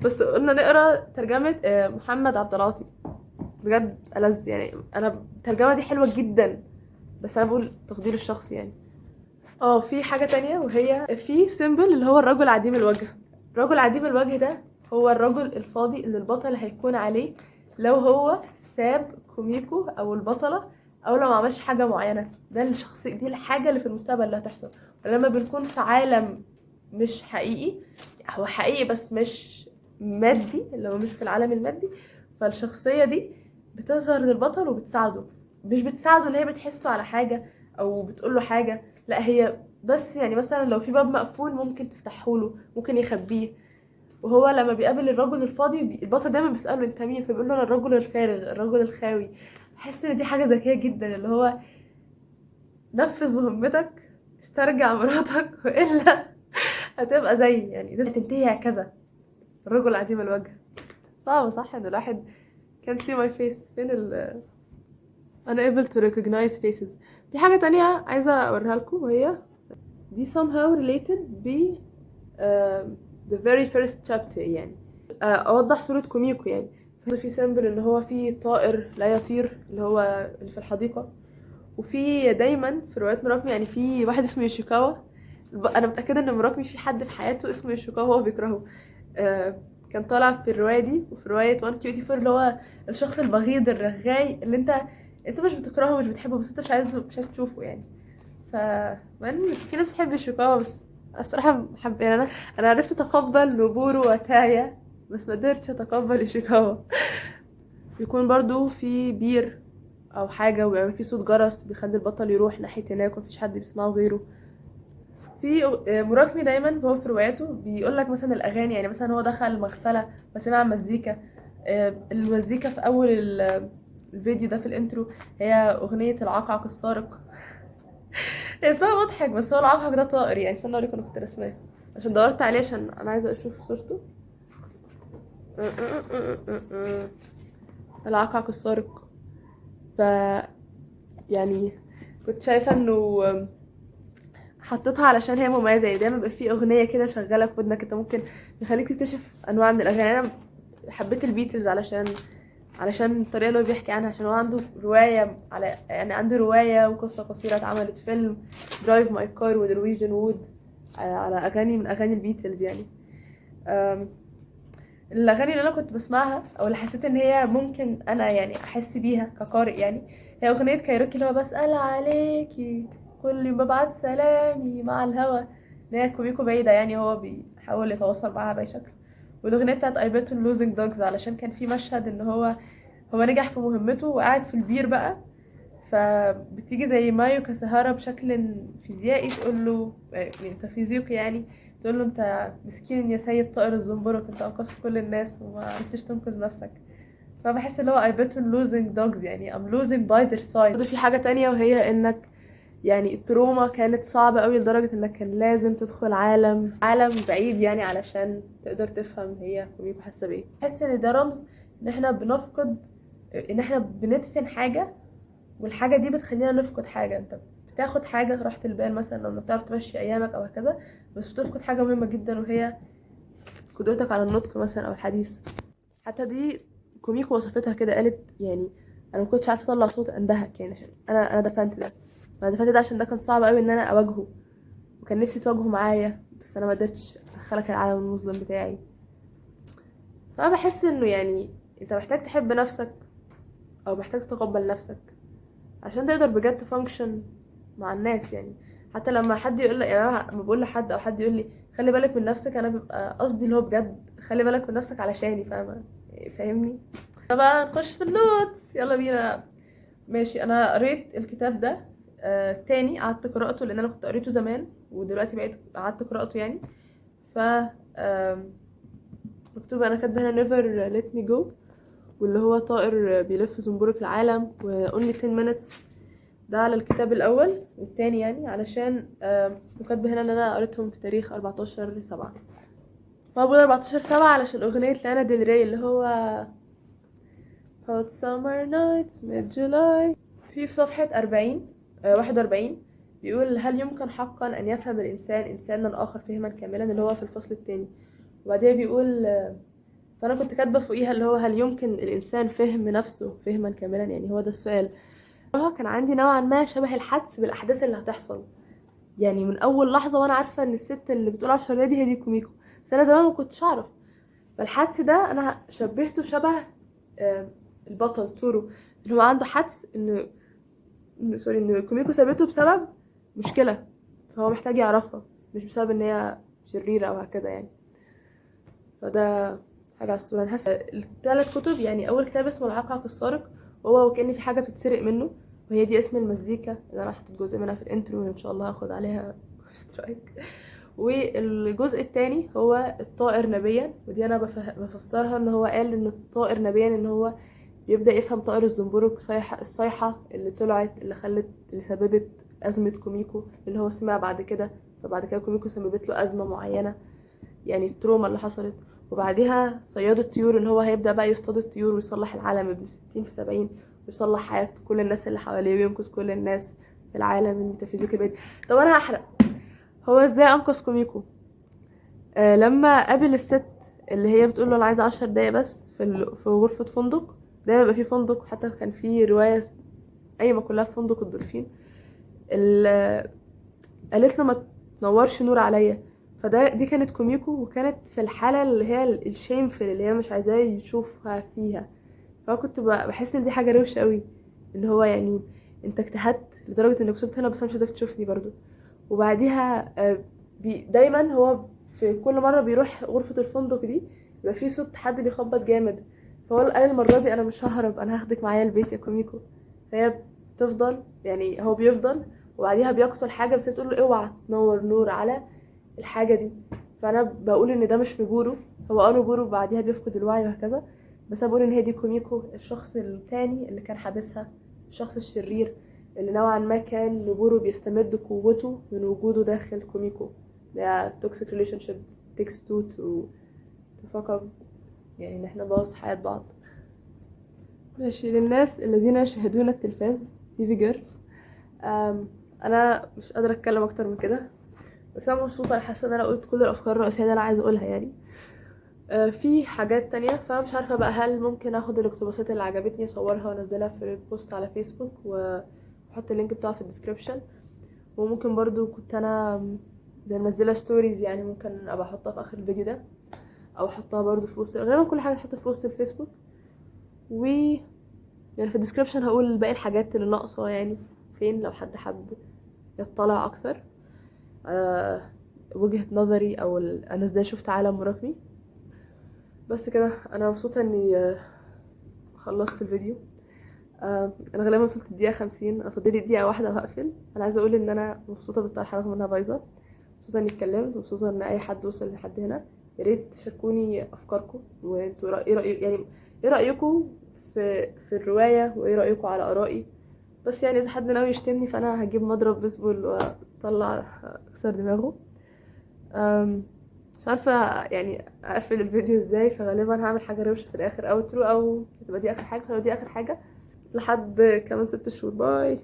بس قلنا نقرا ترجمة محمد عبد العاطي، بجد ألذ يعني. انا الترجمة دي حلوة جدا، بس انا بقول تفضيل الشخصي يعني. في حاجة تانية، وهي في symbol اللي هو الرجل عديم الوجه. الرجل عديم الوجه ده هو الرجل الفاضي اللي البطل هيكون عليه لو هو ساب كوميكو او البطلة، او لو ما عملش حاجة معينة. ده الشخصية دي الحاجة اللي في المستقبل اللي هتحصل. ولما بنكون في عالم مش حقيقي، هو حقيقي بس مش مادي، اللي هو مش في العالم المادي، فالشخصية دي بتظهر للبطل وبتساعده. مش بتساعده اللي هي بتحسه على حاجة او بتقوله حاجة، لا هي بس يعني مثلا لو في باب مقفول ممكن تفتحه له، ممكن يخبيه. وهو لما بيقابل الرجل الفاضي البطل دايما بيسأله انت مين، فبيقول له انا الرجل الفارغ، الرجل الخاوي. بحس ان دي حاجة ذكية جدا، اللي هو نفذ مهمتك، استرجع مراتك، والا هتبقى زي يعني ده تنتهي هكذا. الرجل عديم الوجه. صعب صح ان الواحد can see my face فين ال unable to recognize faces. في حاجة تانية عايزة اوريها لكم، وهي دي somehow related ب the very first chapter يعني. اوضح صورة كوميكو يعني. في symbol ان هو في طائر لا يطير اللي هو اللي في الحديقة، وفي دايما في روايات مراكمي يعني في واحد اسمه يوشيكاوا. انا متأكدة ان مراكمي في حد في حياته اسمه يوشيكاوا هو بيكرهه. كان طالع في الرواية دي وفي رواية 1Q84 اللي هو الشخص البغيض الرغاي اللي انت مش بتكرهه مش بتحبه، بس انت مش عايز تشوفه يعني. ف مع ان في ناس بتحب يوشيكاوا، بس الصراحة حب يعني انا عرفت اتقبل نوبورو وتايا، بس ما قدرتش اتقبل يوشيكاوا. بيكون برضو في بير او حاجة وبيعمل فيه صوت جرس بيخلي البطل يروح ناحية هناك ومفيش حد بيسمعه غيره. في مراكمي دايما هو في رواياته بيقول لك مثلا الاغاني، يعني مثلا هو دخل مغسله فسمع مزيكا، المزيكا في اول الفيديو ده في ال intro هي اغنية العقعق السارق. هي اسمها مضحك بس هو العقعق ده طائر يعني. استنى اوريكم، انا كنت رسماه عشان دورت عليه عشان انا عايزه اشوف صورته. العقعق السارق. ف يعني كنت شايفه انه حطيتها علشان هي مميزة، يعني دايما بيبقى في اغنية كده شغالة في ودنك انت ممكن يخليك تكتشف انواع من الاغاني. انا حبيت البيتلز علشان الطريقة اللي هو بيحكي عنها، عشان هو عنده رواية على يعني عنده رواية وقصة قصيرة اتعملت فيلم Drive My Car و Norwegian Wood على اغاني من اغاني البيتلز يعني. الاغاني اللي انا كنت بسمعها او اللي حسيت ان هي ممكن انا يعني احس بيها كقارئ يعني، هي اغنية كايروكي اللي هو بسأل عليكي كل يوم ببعت سلامي مع الهوا، اللي هي كوميكو بعيدة يعني هو بيحاول يتواصل معاها بأي شكل. والاغنية بتاعت I bet on losing dogs علشان كان في مشهد ان هو نجح في مهمته وقاعد في البير بقى، فبتيجي زي مايو كاساهارا بشكل فيزيائي تقول له يعني فيزيقي يعني، تقول له انت مسكين يا سيد طائر الزنبرك، انت انقذت كل الناس وما عرفتش تنقذ نفسك. فبحس اللي هو I bet on losing dogs يعني I'm losing by their side. برضه في حاجة تانية وهي انك يعني ال trauma كانت صعبة قوي لدرجة انك كان لازم تدخل عالم بعيد يعني علشان تقدر تفهم هي كوميكو حاسة بايه. بحس ان ده رمز ان احنا بنفقد، ان احنا بندفن حاجة، والحاجة دي بتخلينا نفقد حاجة. انت بتاخد حاجة راحة البال مثلا لو بتعرف تمشي ايامك او هكذا، بس بتفقد حاجة مهمة جدا وهي قدرتك على النطق مثلا او الحديث. حتى دي كوميكو وصفتها كده، قالت يعني انا ما كنتش عارفه اطلع صوت اندهك يعني، عشان انا دفنت ده. انا دفنت ده عشان ده كان صعب قوي ان انا اواجهه، وكان نفسي تواجهه معايا، بس انا ما قدرتش ادخلك العالم المظلم بتاعي. فانا بحس انه يعني انت محتاج تحب نفسك، او محتاج تتقبل نفسك عشان تقدر بجد ت function مع الناس. يعني حتى لما حد يقول لي، يعني انا لما بقول لحد او حد يقول لي خلي بالك من نفسك، انا ببقى قصدي اللي هو بجد خلي بالك من نفسك علشاني، فاهمه؟ فاهمني؟ بقى نخش في ال notes، يلا بينا. ماشي، انا قريت الكتاب ده تاني، قعدت قراءته لان انا كنت قريته زمان ودلوقتي بقيت قعدت قراءته يعني. ف مكتوب، انا كاتبه هنا never let me go، واللي هو طائر بيلف زنبرك العالم، و only 10 minutes. ده على الكتاب الاول والتاني يعني، علشان وكاتبه هنا ان انا قريتهم في تاريخ 14/7. فهو بقول 14/7 علشان اغنية لانا ديل ري اللي هو Hot summer nights mid July. في صفحة 41 بيقول هل يمكن حقا أن يفهم الإنسان إنسانا آخر فهما كاملا، اللي هو في الفصل الثاني. وبعدها بيقول فأنا كنت كاتبة فوقيها اللي هو هل يمكن الإنسان فهم نفسه فهما كاملا، يعني هو ده السؤال. هو كان عندي نوعا ما شبه الحدس بالأحداث اللي هتحصل، يعني من أول لحظة وأنا عارفة إن الست اللي بتقول 10 دي هي دي كوميكو، بس أنا زمان ما كنتش أعرف. فالحدس ده أنا شبهته شبه البطل تورو، اللي هو عنده حدس إن sorry ان كوميكو سابته بسبب مشكلة فهو محتاج يعرفها، مش بسبب ان هي شريرة او هكذا يعني. فده حاجة على الصورة. انا حاسة الثلاث كتب يعني، اول كتاب اسمه العقعق السارق، وهو وكأن في حاجة بتتسرق منه، وهي دي اسم المزيكا اللي انا حطيت جزء منها في ال intro، وان شاء الله هاخد عليها strike. والجزء الثاني هو الطائر نبيا، ودي انا بفسرها ان هو قال ان الطائر نبيا ان هو بيبدأ يفهم طائر الزنبرك، الصيحة اللي طلعت اللي خلت اللي سببت أزمة كوميكو اللي هو سمع بعد كده، فبعد كده كوميكو سببت له أزمة معينة يعني ال trauma اللي حصلت. وبعدها صياد الطيور اللي هو هيبدأ بقى يصطاد الطيور ويصلح العالم ابن 60 في 70، ويصلح حياة كل الناس اللي حواليه وينقذ كل الناس في العالم الميتافيزيقي البعيد. طب أنا هحرق، هو ازاي أنقذ كوميكو؟ لما قابل الست اللي هي بتقول له أنا عايزة 10 دقايق بس في غرفة فندق، دايما بيبقى في فندق، حتى كان في رواية قايمة كلها في فندق الدولفين، قالت له ما تنورش نور عليا. فده دي كانت كوميكو، وكانت في الحالة اللي هي ال shameful اللي هي مش عايزاه يشوفها فيها. فكنت بحس ان دي حاجة روشة قوي، ان هو يعني انت اجتهدت لدرجة انك وصلت هنا بس انا مش عايزاك تشوفني برضو. وبعديها دايما هو في كل مرة بيروح غرفة الفندق دي بيبقى في صوت حد بيخبط جامد، فهو قال المرة دي انا مش ههرب، انا هاخدك معايا البيت يا كوميكو. فهي بتفضل يعني هو بيفضل، وبعديها بيقتل حاجة بس هي بتقول له اوعى تنور نور على الحاجة دي. فانا بقول ان ده مش نبورو، هو نبورو بعديها بيفقد الوعي وهكذا، بس انا بقول ان هي دي كوميكو، الشخص التاني اللي كان حابسها، الشخص الشرير اللي نوعا ما كان نبورو بيستمد قوته من وجوده داخل كوميكو. ده toxic relationship takes two to fuck up، يعني ان احنا نبوظ حياة بعض. ماشي، للناس الذين يشاهدون التلفاز TV girl، انا مش قادرة اتكلم اكتر من كده، بس انا مبسوطة، انا حاسة ان انا قلت كل الافكار الرئيسية اللي انا عايزة اقولها يعني. في حاجات تانية فمش عارفة بقى هل ممكن اخد الاقتباسات اللي عجبتني اصورها وانزلها في post على فيسبوك واحط ال link بتاعه في ال description، وممكن برضو كنت انا زي منزله stories يعني ممكن ابقى احطها في اخر الفيديو ده، او احطها برضو في post، غالبا كل حاجة تحط في post الفيسبوك، و يعني في ال description هقول باقي الحاجات اللي ناقصه يعني فين لو حد حب يطلع اكثر على وجهة نظري او انا ازاي شفت عالم مراكمي. بس كده، انا مبسوطة اني خلصت الفيديو. انا غالبا وصلت الدقيقة 50، انا فاضلي دقيقة واحدة وهقفل. انا عايزه اقول ان انا مبسوطة بالطرحه رغم انها بايظة، مبسوطة اني اتكلمت، مبسوطة ان اي حد وصل لحد هنا. يا ريت تشاركوني افكاركم، وانتوا ايه رايكم يعني، ايه رايكم في الرواية، وايه رايكم على ارائي. بس اذا حد ناوي يشتمني فانا هجيب مضرب بيسبول واطلع اكسر دماغه. مش عارفه اقفل الفيديو ازاي، فغالبا هعمل حاجة روشه في الاخر، outro، او تبقى دي اخر حاجة. فلو دي اخر حاجة لحد كمان 6 شهور. bye.